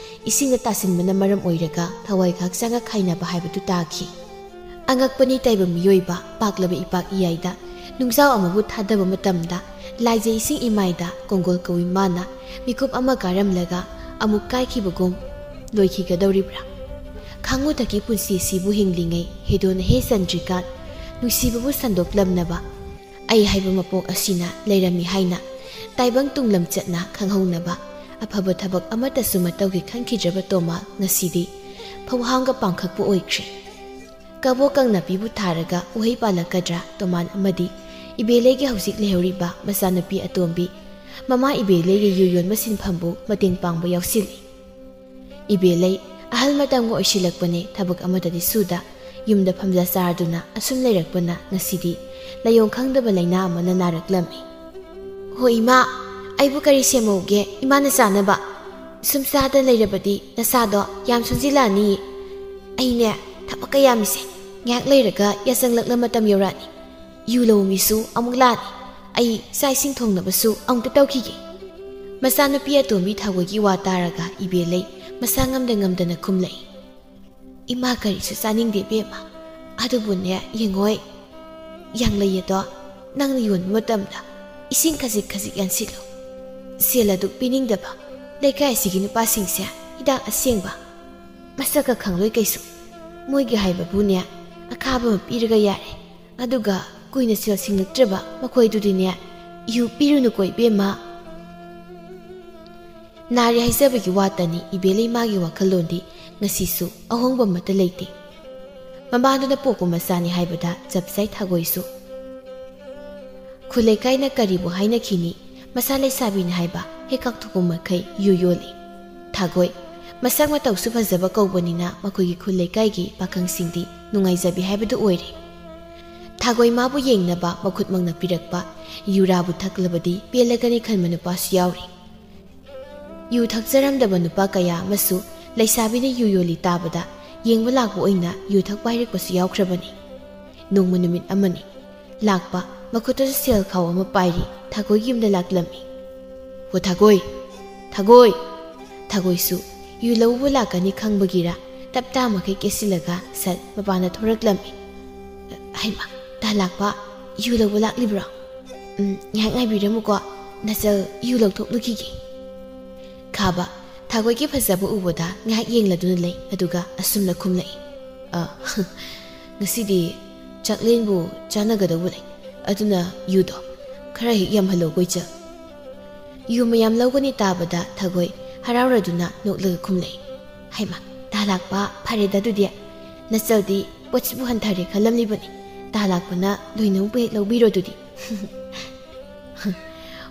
ꯏꯁꯤꯡꯗ ꯇꯥꯁꯤꯟꯕꯅ ꯃꯔꯝ ꯑꯣꯏꯔꯒ ꯊꯋꯥꯏꯒ ꯍꯛꯆꯥꯡꯒ ꯈꯥꯏꯅꯕ ꯍꯥꯏꯕꯗꯨ ꯇꯥꯈꯤ꯫ ꯑꯉꯛꯄꯅꯤ ꯇꯥꯏꯕꯪ ꯃꯤꯑꯣꯏꯕ ꯄꯥꯛꯂꯕ ꯏꯄꯥꯛ ꯏꯌꯥꯏꯗ ꯅꯨꯡꯖꯥꯎ ꯑꯃꯕꯨ ꯊꯥꯗꯕ ꯃꯇꯝꯗ ꯂꯥꯏꯖꯩ ꯏꯁꯤꯡ ꯏꯃꯥꯏꯗ ꯀꯣꯡꯒꯣꯜ ꯀꯧꯏ ꯃꯥꯅ ꯃꯤꯀꯨꯞ ꯑꯃ ꯀꯥꯔꯝꯂꯒ ꯑꯃꯨꯛ ꯀꯥꯏꯈꯤꯕꯒꯨꯝ ꯂꯣꯏꯈꯤꯒꯗꯧꯔꯤꯕ꯭ꯔꯥ? ꯈꯥꯉꯨꯊꯛꯀꯤ ꯄꯨꯟꯁꯤꯁꯤꯕꯨ ꯍꯤꯡꯂꯤꯉꯩ ꯍꯦꯗꯣꯟꯅ ꯍꯦ ꯆꯟꯗ꯭ꯔꯤꯀꯥꯟ ꯅꯨꯡꯁꯤꯕꯕꯨ ꯁꯟꯗꯣꯛꯂꯝꯅꯕ, ꯑꯩ ꯍꯥꯏꯕ ꯃꯄꯣꯛ ꯑꯁꯤꯅ ꯂꯩꯔꯝꯃꯤ ꯍꯥꯏꯅ ꯇꯥꯏꯕꯪ ꯇꯨꯡ ꯂꯝꯆꯠꯅ ꯈꯪꯍꯧꯅꯕ, ꯑꯐꯕ ꯊꯕꯛ ꯑꯃꯠꯇꯁꯨ ꯃꯇꯧꯒꯤ ꯈꯟꯈꯤꯗ꯭ꯔꯕ ꯇꯣꯃꯥꯜ ꯉꯁꯤꯗꯤ ꯐꯧꯍꯥꯝꯒ ꯄꯥꯡꯈꯛꯄꯨ ꯑꯣꯏꯈ꯭ꯔꯦ꯫ ꯀꯕꯣꯛ ꯀꯪꯅꯄꯤꯕꯨ ꯊꯥꯔꯒ ꯎꯍꯩ ꯄꯥꯜꯂꯛꯀꯗ꯭ꯔꯥ ꯇꯣꯃꯥꯟ ꯑꯃꯗꯤ ꯏꯕꯦꯂꯩꯒꯤ ꯍꯧꯖꯤꯛ ꯂꯩꯍꯧꯔꯤꯕ ꯃꯆꯥꯅꯨꯄꯤ ꯑꯇꯣꯝꯕꯤ ꯃꯃꯥ ꯏꯕꯦꯂꯩꯒꯤ ꯌꯨ ꯌꯣꯟꯕ ꯁꯤꯟꯐꯝꯕꯨ ꯃꯇꯦꯡ ꯄꯥꯡꯕ ꯌꯥꯎꯁꯤꯜꯂꯤ꯫ ꯏꯕꯦꯂꯩ ꯑꯍꯜ ꯃꯇꯝꯒ ꯑꯣꯏꯁꯤꯜꯂꯛꯄꯅꯦ, ꯊꯕꯛ ꯑꯃꯗꯗꯤ ꯁꯨꯗ, ꯌꯨꯝꯗ ꯐꯝꯖ ꯆꯥꯔꯗꯨꯅ ꯑꯁꯨꯝ ꯂꯩꯔꯛꯄꯅ ꯉꯁꯤꯗꯤ ꯂꯥꯏꯑꯣꯡ ꯈꯪꯗꯕ ꯂꯥꯏꯅꯥ ꯑꯃꯅ ꯅꯥꯔꯛꯂꯝꯃꯤ꯫ "ꯍꯣ ꯏꯃꯥ, ꯑꯩꯕꯨ ꯀꯔꯤ ꯁꯦꯝꯍꯧꯒꯦ ꯏꯃꯥꯅ ꯆꯥꯅꯕ? ꯁꯨꯝ ꯆꯥꯗ ꯂꯩꯔꯕꯗꯤ ꯅꯁꯥꯗꯣ ꯌꯥꯝ ꯁꯣꯟꯖꯤꯜꯂꯛꯑꯅꯤꯌꯦ꯫ ꯑꯩꯅꯦ ꯊꯕꯛ ꯀꯌꯥꯝꯃꯤꯁꯦ ꯉꯥꯏꯍꯥꯛ ꯂꯩꯔꯒ ꯌꯥꯆꯪꯂꯛꯅ ꯃꯇꯝ ꯌꯧꯔꯛꯑꯅꯤ꯫ ꯌꯨ ꯂꯧꯕ ꯃꯤꯁꯨ ꯑꯃꯨꯛ ꯂꯥꯛꯑꯅꯤ꯫ ꯑꯩ ꯆꯥꯛ ꯏꯁꯤꯡ ꯊꯣꯡꯅꯕꯁꯨ ꯑꯃꯨꯛꯇ ꯇꯧꯈꯤꯒꯦ꯫" ꯃꯆꯥꯅꯨꯄꯤ ꯑꯇꯣꯝꯕꯤ ꯊꯥꯒꯣꯏꯒꯤ ꯋꯥ ꯇꯥꯔꯒ ꯏꯕꯦꯂꯩ ꯃꯁꯥ ꯉꯝꯗ ꯉꯝꯗꯅ ꯈꯨꯝꯂꯛꯏ꯫ "ꯏꯃꯥ ꯀꯔꯤꯁꯨ ꯆꯥꯅꯤꯡꯗꯦ ꯏꯕꯦꯝꯃ꯫ ꯑꯗꯨꯕꯨꯅꯦ ꯌꯦꯡꯉꯣꯏ, ꯌꯥꯡꯂꯩ ꯑꯗꯣ ꯅꯪꯅ ꯌꯣꯟꯕ ꯃꯇꯝꯗ ꯏꯁꯤꯡ ꯈꯖꯤꯛ ꯈꯖꯤꯛ ꯌꯥꯟꯁꯤꯜꯂꯨ꯫ ꯁꯦꯜ ꯑꯗꯨꯛ ꯄꯤꯅꯤꯡꯗꯕ ꯂꯩꯀꯥꯏ ꯑꯁꯤꯒꯤ ꯅꯨꯄꯥꯁꯤꯡꯁꯦ ꯍꯤꯗꯥꯛ ꯑꯁꯦꯡꯕ ꯃꯁꯛꯀ ꯈꯪꯂꯣꯏ ꯀꯩꯁꯨ꯫ ꯃꯣꯏꯒꯤ ꯍꯥꯏꯕꯕꯨꯅꯦ ꯑꯈꯥꯕ ꯑꯃ ꯄꯤꯔꯒ ꯌꯥꯔꯦ꯫ ꯑꯗꯨꯒ ꯀꯨꯏꯅ ꯁꯦꯜ ꯁꯤꯡꯂꯛꯇ꯭ꯔꯕ ꯃꯈꯣꯏꯗꯨꯗꯤꯅꯦ ꯌꯨ ꯄꯤꯔꯨꯅꯨꯀꯣ ꯏꯕꯦꯝꯃ꯫" ꯅꯥꯔꯦ ꯍꯥꯏꯖꯕꯒꯤ ꯋꯥꯇꯅꯤ, ꯏꯕꯦꯂꯩ ꯃꯥꯒꯤ ꯋꯥꯈꯜꯂꯣꯟꯗꯤ ꯉꯁꯤꯁꯨ ꯑꯍꯣꯡꯕ ꯑꯃꯠꯇ ꯂꯩꯇꯦ꯫ ꯃꯃꯥꯗꯨꯅ ꯄꯣꯛꯄ ꯃꯆꯥꯅꯤ ꯍꯥꯏꯕꯗ ꯆꯞ ꯆꯥꯏ ꯊꯥꯒꯣꯏꯁꯨ꯫ ꯈꯨꯜ ꯂꯩꯀꯥꯏꯅ ꯀꯔꯤꯕꯨ ꯍꯥꯏꯅꯈꯤꯅꯤ, ꯃꯆꯥ ꯂꯩꯁꯥꯕꯤꯅꯤ ꯍꯥꯏꯕ ꯍꯦꯛ ꯀꯥꯎꯊꯣꯛꯄ ꯃꯈꯩ ꯌꯨ ꯌꯣꯜꯂꯤ꯫ ꯊꯥꯒꯣꯏ, ꯃꯁꯛ ꯃꯇꯧꯁꯨ ꯐꯖꯕ ꯀꯧꯕꯅꯤꯅ ꯃꯈꯣꯏꯒꯤ ꯈꯨꯜ ꯂꯩꯀꯥꯏꯒꯤ ꯄꯥꯈꯪꯁꯤꯡꯗꯤ ꯅꯨꯡꯉꯥꯏꯖꯕꯤ ꯍꯥꯏꯕꯗꯨ ꯑꯣꯏꯔꯦ꯫ ꯊꯥꯒꯣꯏ ꯃꯥꯕꯨ ꯌꯦꯡꯅꯕ ꯃꯈꯨꯠꯃꯛꯅ ꯄꯤꯔꯛꯄ ꯌꯨꯔꯥꯕꯨ ꯊꯛꯂꯕꯗꯤ ꯄꯦꯜꯂꯒꯅꯤ ꯈꯟꯕ ꯅꯨꯄꯥꯁꯨ ꯌꯥꯎꯔꯤ꯫ ꯌꯨ ꯊꯛꯆꯔꯝꯗꯕ ꯅꯨꯄꯥ ꯀꯌꯥ ꯑꯃꯁꯨ ꯂꯩꯁꯥꯕꯤꯅ ꯌꯨ ꯌꯣꯜꯂꯤ ꯇꯥꯕꯗ ꯌꯦꯡꯕ ꯂꯥꯛꯄ ꯑꯣꯏꯅ ꯌꯨ ꯊꯛꯄ ꯍꯥꯏꯔꯛꯄꯁꯨ ꯌꯥꯎꯈ꯭ꯔꯕꯅꯤ꯫ ꯅꯣꯡꯃ ꯅꯨꯃꯤꯠ ꯑꯃꯅꯤ꯫ ꯂꯥꯛꯄ, ꯃꯈꯨꯠꯇꯁꯨ ꯁꯦꯜ ꯈꯥꯎ ꯑꯃ ꯄꯥꯏꯔꯤ, ꯊꯥꯒꯣꯏꯒꯤ ꯌꯨꯝꯗ ꯂꯥꯛꯂꯝꯃꯤ꯫ "ꯍꯣ ꯊꯥꯒꯣꯏ! ꯊꯥꯒꯣꯏ!" ꯊꯥꯒꯣꯏꯁꯨ ꯌꯨ ꯂꯧꯕ ꯂꯥꯛꯀꯅꯤ ꯈꯪꯕꯒꯤꯔ ꯇꯞ ꯇꯥ ꯃꯈꯩ ꯀꯦꯁꯤꯜꯂꯒ ꯁꯠ ꯃꯄꯥꯟꯗ ꯊꯣꯔꯛꯂꯝꯃꯤ꯫ "ꯍꯩꯃꯥ, ꯇꯥ ꯂꯥꯛꯄ, ꯌꯨ ꯂꯧꯕ ꯂꯥꯛꯂꯤꯕ꯭ꯔꯣ? ꯎꯝ, ꯉꯥꯏꯍꯥꯛ ꯉꯥꯏꯕꯤꯔꯝꯃꯨꯀꯣ, ꯅꯆꯜ ꯌꯨ ꯂꯧꯊꯣꯛꯂꯨꯈꯤꯒꯦ꯫" ꯈꯥꯕ, ꯊꯥꯒꯣꯏꯒꯤ ꯐꯖꯕ ꯎꯕꯗ ꯉꯥꯏꯍꯥꯛ ꯌꯦꯡꯂꯗꯨꯅ ꯂꯩ, ꯑꯗꯨꯒ ꯑꯁꯨꯝꯅ ꯈꯨꯝꯂꯛꯏ꯫ "ꯑ, ꯉꯁꯤꯗꯤ ꯆꯥꯛꯂꯦꯟꯕꯨ ꯆꯥꯅꯒꯗꯧꯕ ꯂꯩ, ꯑꯗꯨꯅ ꯌꯨꯗꯣ ꯈꯔ ꯍꯦꯛ ꯌꯥꯝꯍꯜꯂꯣ ꯒꯣꯏꯆ꯫" ꯌꯨ ꯃꯌꯥꯝ ꯂꯧꯒꯅꯤ ꯇꯥꯕꯗ ꯊꯥꯒꯣꯏ ꯍꯔꯥꯎꯔꯗꯨꯅ ꯅꯣꯛꯂꯒ ꯈꯨꯝꯂꯛꯏ꯫ "ꯍꯩꯃꯥ, ꯇꯥ ꯂꯥꯛꯄ, ꯐꯔꯦꯗ ꯑꯗꯨꯗꯤ꯫ ꯅꯆꯜꯗꯤ ꯄꯣꯠꯁꯤꯕꯨ ꯍꯟꯊꯔꯦ ꯈꯜꯂꯝꯂꯤꯕꯅꯤ꯫ ꯇꯥ ꯂꯥꯛꯄꯅ ꯂꯣꯏꯅꯃꯛꯄꯨ ꯍꯦꯛ ꯂꯧꯕꯤꯔꯣ ꯑꯗꯨꯗꯤ꯫"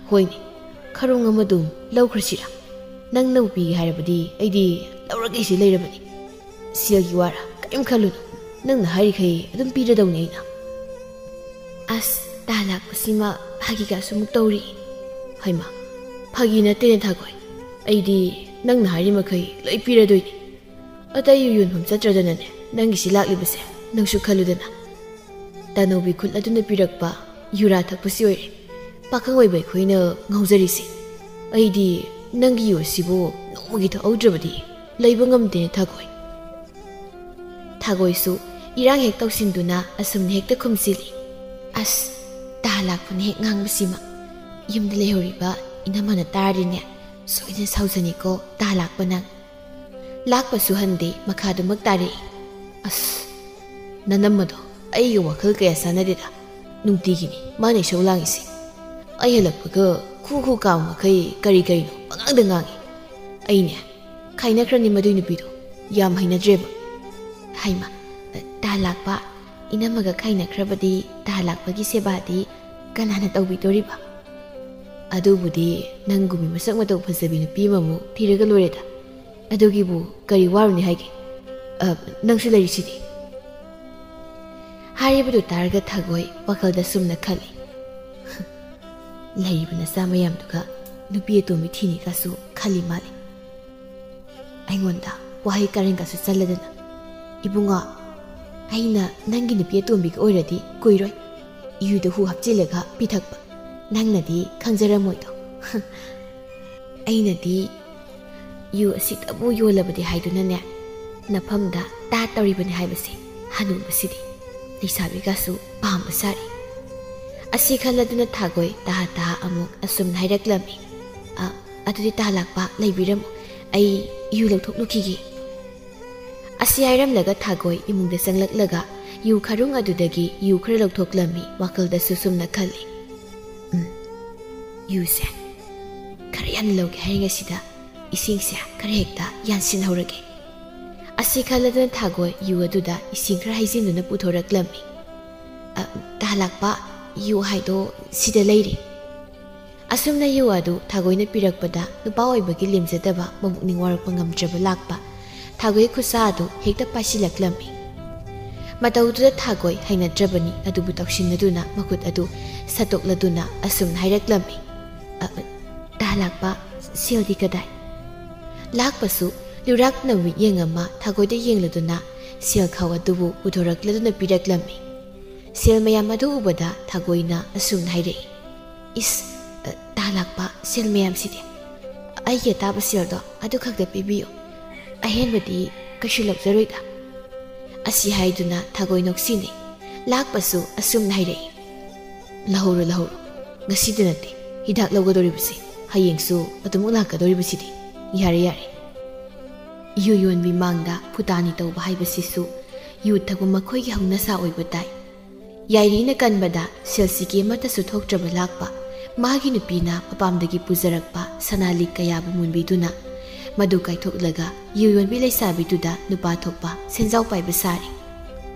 "ꯍꯣꯏꯅꯦ, ꯈꯔꯣꯡ ꯑꯃꯗꯨꯝ ꯂꯧꯈ꯭ꯔꯁꯤꯔꯥ? ꯅꯪꯅꯕꯨ ꯄꯤꯒꯦ ꯍꯥꯏꯔꯕꯗꯤ ꯑꯩꯗꯤ ꯂꯧꯔꯒꯦ ꯁꯤ ꯂꯩꯔꯕꯅꯤ꯫ ꯁꯦꯜꯒꯤ ꯋꯥꯔꯥ ꯀꯔꯤꯝ ꯈꯜꯂꯨꯅꯨ, ꯅꯪꯅ ꯍꯥꯏꯔꯤꯈꯩ ꯑꯗꯨꯝ ꯄꯤꯔꯗꯧꯅꯤ ꯑꯩꯅ꯫" "ꯑꯁ, ꯇꯥ ꯂꯥꯛꯄꯁꯤꯃ ꯐꯥꯒꯤꯒꯁꯨ ꯑꯃꯨꯛ ꯇꯧꯔꯤ꯫" "ꯍꯩꯃꯥ, ꯐꯥꯒꯤ ꯅꯠꯇꯦꯅꯦ ꯊꯥꯒꯣꯏ꯫ ꯑꯩꯗꯤ ꯅꯪꯅ ꯍꯥꯏꯔꯤ ꯃꯈꯩ ꯂꯣꯏ ꯄꯤꯔꯗꯣꯏꯅꯤ꯫ ꯑꯇꯩ ꯌꯨ ꯌꯣꯟꯐꯝ ꯆꯠꯇ꯭ꯔꯗꯅꯅꯦ, ꯅꯪꯒꯤꯁꯤ ꯂꯥꯛꯂꯤꯕꯁꯦ ꯅꯪꯁꯨ ꯈꯜꯂꯨꯗꯅ꯫ ꯇꯥꯅꯧꯕꯤ ꯈꯨꯜ ꯑꯗꯨꯅ ꯄꯤꯔꯛꯄ ꯌꯨꯔꯥ ꯊꯛꯄꯁꯤ ꯑꯣꯏꯔꯦ ꯄꯥꯈꯪ ꯑꯣꯏꯕ ꯑꯩꯈꯣꯏꯅ ꯉꯥꯎꯖꯔꯤꯁꯦ꯫ ꯑꯩꯗꯤ ꯅꯪꯒꯤ ꯌꯨ ꯑꯁꯤꯕꯨ ꯅꯣꯡꯃꯒꯤ ꯊꯛꯍꯧꯗ꯭ꯔꯕꯗꯤ ꯂꯩꯕ ꯉꯝꯗꯦꯅꯦ ꯊꯥꯒꯣꯏ꯫" ꯊꯥꯒꯣꯏꯁꯨ ꯏꯔꯥꯡ ꯍꯦꯛ ꯇꯧꯁꯤꯟꯗꯨꯅ ꯑꯁꯨꯝꯅ ꯍꯦꯛꯇ ꯈꯨꯝꯁꯤꯜꯂꯤ꯫ "ꯑꯁ, ꯇꯥ ꯂꯥꯛꯄꯅ ꯍꯦꯛ ꯉꯥꯡꯕꯁꯤꯃ꯫ ꯌꯨꯝꯗ ꯂꯩꯍꯧꯔꯤꯕ ꯏꯅꯝꯃꯅ ꯇꯥꯔꯗꯤꯅꯦ, ꯁꯣꯏꯗꯅ ꯁꯥꯎꯖꯅꯤꯀꯣ ꯇꯥ ꯂꯥꯛꯄ ꯅꯪ꯫" ꯂꯥꯛꯄꯁꯨ ꯍꯟꯗꯦ, ꯃꯈꯥꯗꯨꯃꯛ ꯇꯥꯔꯛꯏ꯫ "ꯑꯁ, ꯅꯅꯝꯃꯗꯣ ꯑꯩꯒ ꯋꯥꯈꯜ ꯀꯌꯥ ꯆꯥꯟꯅꯗꯦꯗ꯫ ꯅꯨꯡꯇꯤꯒꯤꯅꯤ ꯃꯥꯅ ꯏꯁꯧ ꯂꯥꯡꯉꯤꯁꯦ꯫ ꯑꯩ ꯍꯜꯂꯛꯄꯒ ꯈꯨ ꯈꯨ ꯀꯥꯝ ꯃꯈꯩ ꯀꯔꯤ ꯀꯔꯤꯅꯣ ꯄꯉꯥꯡꯗ ꯉꯥꯡꯉꯤ꯫ ꯑꯩꯅꯦ ꯈꯥꯏꯅꯈ꯭ꯔꯅꯤ ꯃꯗꯨꯏ ꯅꯨꯄꯤꯗꯣ, ꯌꯥꯝ ꯍꯩꯅꯗ꯭ꯔꯦꯕ꯫" "ꯍꯩꯃꯥ, ꯇꯥ ꯂꯥꯛꯄ, ꯏꯅꯝꯃꯒ ꯈꯥꯏꯅꯈ꯭ꯔꯕꯗꯤ ꯇꯥ ꯂꯥꯛꯄꯒꯤ ꯁꯦꯕꯥꯗꯤ ꯀꯅꯥꯅ ꯇꯧꯕꯤꯗꯣꯔꯤꯕ?" "ꯑꯗꯨꯕꯨꯗꯤ ꯅꯪꯒꯨꯝꯕꯤ ꯃꯁꯛ ꯃꯇꯧ ꯐꯖꯕꯤ ꯅꯨꯄꯤ ꯑꯃꯃꯨꯛ ꯊꯤꯔꯒ ꯂꯣꯏꯔꯦꯗ꯫ ꯑꯗꯨꯒꯤꯕꯨ ꯀꯔꯤ ꯋꯥꯔꯨꯅꯤ ꯍꯥꯏꯒꯦ? ꯑ, ꯅꯪꯁꯨ ꯂꯩꯔꯤꯁꯤꯗꯤ꯫ ꯍꯥꯏꯔꯤꯕꯗꯨ ꯇꯥꯔꯒ ꯊꯥꯒꯣꯏ ꯋꯥꯈꯜꯗ ꯁꯨꯝꯅ ꯈꯜꯂꯤ, "ꯂꯩꯔꯤꯕ ꯅꯆꯥ ꯃꯌꯥꯝꯗꯨꯒ ꯅꯨꯄꯤ ꯑꯇꯣꯝꯕꯤ ꯊꯤꯅꯤꯒꯁꯨ ꯈꯜꯂꯤ ꯃꯥꯜꯂꯤ꯫ ꯑꯩꯉꯣꯟꯗ ꯋꯥꯍꯩ ꯀꯔꯦꯝꯒꯁꯨ ꯆꯜꯂꯗꯅ, ꯏꯕꯨꯡꯉꯣ, ꯑꯩꯅ ꯅꯪꯒꯤ ꯅꯨꯄꯤ ꯑꯇꯣꯝꯕꯤꯒ ꯑꯣꯏꯔꯗꯤ ꯀꯨꯏꯔꯣꯏ ꯌꯨꯗ ꯍꯨ ꯍꯥꯞꯆꯤꯜꯂꯒ ꯄꯤꯊꯛꯄ꯫ ꯅꯪꯅꯗꯤ ꯈꯪꯖꯔꯝꯃꯣꯏꯗꯣ꯫ ꯑꯩꯅꯗꯤ ꯌꯨ ꯑꯁꯤꯗꯕꯨ ꯌꯣꯜꯂꯕꯗꯤ ꯍꯥꯏꯗꯨꯅꯅꯦ, ꯅꯐꯝꯗ ꯇꯥ ꯇꯧꯔꯤꯕꯅꯤ ꯍꯥꯏꯕꯁꯦ ꯍꯅꯨꯕꯁꯤꯗꯤ ꯂꯩꯁꯥꯕꯤꯒꯁꯨ ꯄꯥꯝꯕ ꯁꯥꯔꯤ"꯫ ꯑꯁꯤ ꯈꯜꯂꯗꯨꯅ ꯊꯥꯒꯣꯏ ꯇꯥꯍꯥ ꯇꯥꯍꯥ ꯑꯃꯨꯛ ꯑꯁꯨꯝꯅ ꯍꯥꯏꯔꯛꯂꯝꯃꯤ, "ꯑ, ꯑꯗꯨꯗꯤ ꯇꯥ ꯂꯥꯛꯄ, ꯂꯩꯕꯤꯔꯝꯃꯨ, ꯑꯩ ꯌꯨ ꯂꯧꯊꯣꯛꯂꯨꯈꯤꯒꯦ"꯫ ꯑꯁꯤ ꯍꯥꯏꯔꯝꯂꯒ ꯊꯥꯒꯣꯏ ꯏꯃꯨꯡꯗ ꯆꯪꯂꯛꯂꯒ ꯌꯨ ꯈꯔꯨꯡ ꯑꯗꯨꯗꯒꯤ ꯌꯨ ꯈꯔ ꯂꯧꯊꯣꯛꯂꯝꯃꯤ꯫ ꯋꯥꯈꯜꯗꯁꯨ ꯁꯨꯝꯅ ꯈꯜꯂꯤ, "ꯎꯝ, ꯌꯨꯁꯦ ꯈꯔ ꯌꯥꯝꯅ ꯂꯧꯒꯦ ꯍꯥꯏꯔꯤꯉꯩꯁꯤꯗ ꯏꯁꯤꯡꯁꯦ ꯈꯔ ꯍꯦꯛꯇ ꯌꯥꯟꯁꯤꯟꯍꯧꯔꯒꯦ"꯫ ꯑꯁꯤ ꯈꯜꯂꯗꯨꯅ ꯊꯥꯒꯣꯏ ꯌꯨ ꯑꯗꯨꯗ ꯏꯁꯤꯡ ꯈꯔ ꯍꯩꯖꯤꯟꯗꯨꯅ ꯄꯨꯊꯣꯔꯛꯂꯝꯃꯤ꯫ "ꯑ, ꯇꯥ ꯂꯥꯛꯄ, ꯌꯨ ꯍꯥꯏꯗꯣ ꯁꯤꯗ ꯂꯩꯔꯦ"꯫ ꯑꯁꯨꯝꯅ ꯌꯨ ꯑꯗꯨ ꯊꯥꯒꯣꯏꯅ ꯄꯤꯔꯛꯄꯗ ꯅꯨꯄꯥ ꯑꯣꯏꯕꯒꯤ ꯂꯦꯝꯖꯗꯕ ꯃꯕꯨꯛꯅꯤꯡ ꯋꯥꯔꯛꯄ ꯉꯝꯗ꯭ꯔꯕ ꯂꯥꯛꯄ ꯊꯥꯒꯣꯏ ꯈꯨꯠꯁꯥ ꯑꯗꯨ ꯍꯦꯛꯇ ꯄꯥꯏꯁꯤꯜꯂꯛꯂꯝꯃꯤ꯫ ꯃꯇꯧꯗꯨꯗ ꯊꯥꯒꯣꯏ ꯍꯩꯅꯗ꯭ꯔꯕꯅꯤ, ꯑꯗꯨꯕꯨ ꯇꯧꯁꯤꯟꯅꯗꯨꯅ ꯃꯈꯨꯠ ꯑꯗꯨ ꯁꯠꯇꯣꯛꯂꯗꯨꯅ ꯑꯁꯨꯝꯅ ꯍꯥꯏꯔꯛꯂꯝꯃꯤ, "ꯑ, ꯇꯥ ꯂꯥꯛꯄ, ꯁꯦꯜꯗꯤ ꯀꯗꯥꯏ?" ꯂꯥꯛꯄꯁꯨ ꯂꯨꯔꯥꯛꯅ ꯃꯤꯠꯌꯦꯡ ꯑꯃ ꯊꯥꯒꯣꯏꯗ ꯌꯦꯡꯂꯗꯨꯅ ꯁꯦꯜ ꯈꯥꯎ ꯑꯗꯨꯕꯨ ꯄꯨꯊꯣꯔꯛꯂꯗꯨꯅ ꯄꯤꯔꯛꯂꯝꯃꯤ꯫ ꯁꯦꯜ ꯃꯌꯥꯝ ꯑꯗꯨ ꯎꯕꯗ ꯊꯥꯒꯣꯏꯅ ꯑꯁꯨꯝꯅ ꯍꯥꯏꯔꯛꯏ, "ꯏꯁ, ꯑ, ꯇꯥ ꯂꯥꯛꯄ, ꯁꯦꯜ ꯃꯌꯥꯝꯁꯤꯗꯤ꯫ ꯑꯩꯒꯤ ꯑꯇꯥꯕ ꯁꯦꯜꯗꯣ ꯑꯗꯨ ꯈꯛꯇ ꯄꯤꯕꯤꯌꯨ, ꯑꯍꯦꯟꯕꯗꯤ ꯀꯩꯁꯨ ꯂꯧꯖꯔꯣꯏꯗ"꯫ ꯑꯁꯤ ꯍꯥꯏꯗꯨꯅ ꯊꯥꯒꯣꯏ ꯅꯣꯛꯁꯤꯟꯅꯩ꯫ ꯂꯥꯛꯄꯁꯨ ꯑꯁꯨꯝꯅ ꯍꯥꯏꯔꯛꯏ, "ꯂꯧꯍꯧꯔꯣ, ꯂꯧꯍꯧꯔꯣ꯫ ꯉꯁꯤꯗ ꯅꯠꯇꯦ ꯍꯤꯗꯥꯛ ꯂꯧꯒꯗꯧꯔꯤꯕꯁꯦ, ꯍꯌꯦꯡꯁꯨ ꯑꯗꯨꯃꯛ ꯂꯥꯛꯀꯗꯧꯔꯤꯕꯁꯤꯗꯤ꯫ ꯌꯥꯔꯦ, ꯌꯥꯔꯦ"꯫ ꯌꯨ ꯌꯣꯟꯕꯤ ꯃꯥꯡꯗ ꯐꯨꯇꯥꯅꯤ ꯇꯧꯕ ꯍꯥꯏꯕꯁꯤꯁꯨ ꯌꯨ ꯊꯛꯄ ꯃꯈꯣꯏꯒꯤ ꯍꯧꯅꯁꯥ ꯑꯣꯏꯕ ꯇꯥꯏ꯫ ꯌꯥꯏꯔꯤꯅ ꯀꯟꯕꯗ ꯁꯦꯜꯁꯤꯒꯤ ꯑꯃꯠꯇꯁꯨ ꯊꯣꯛꯇ꯭ꯔꯕ ꯂꯥꯛꯄ ꯃꯥꯒꯤ ꯅꯨꯄꯤꯅ ꯃꯄꯥꯝꯗꯒꯤ ꯄꯨꯖꯔꯛꯄ ꯁꯅꯥ ꯂꯤꯛ ꯀꯌꯥꯕꯨ ꯃꯨꯟꯕꯤꯗꯨꯅ ꯃꯗꯨ ꯀꯥꯏꯊꯣꯛꯂꯒ ꯌꯨ ꯌꯣꯟꯕꯤ ꯂꯩꯁꯥꯕꯤꯗꯨꯗ ꯅꯨꯄꯥ ꯊꯣꯛꯄ ꯁꯦꯟꯖꯥꯎ ꯄꯥꯏꯕ ꯁꯥꯔꯤ꯫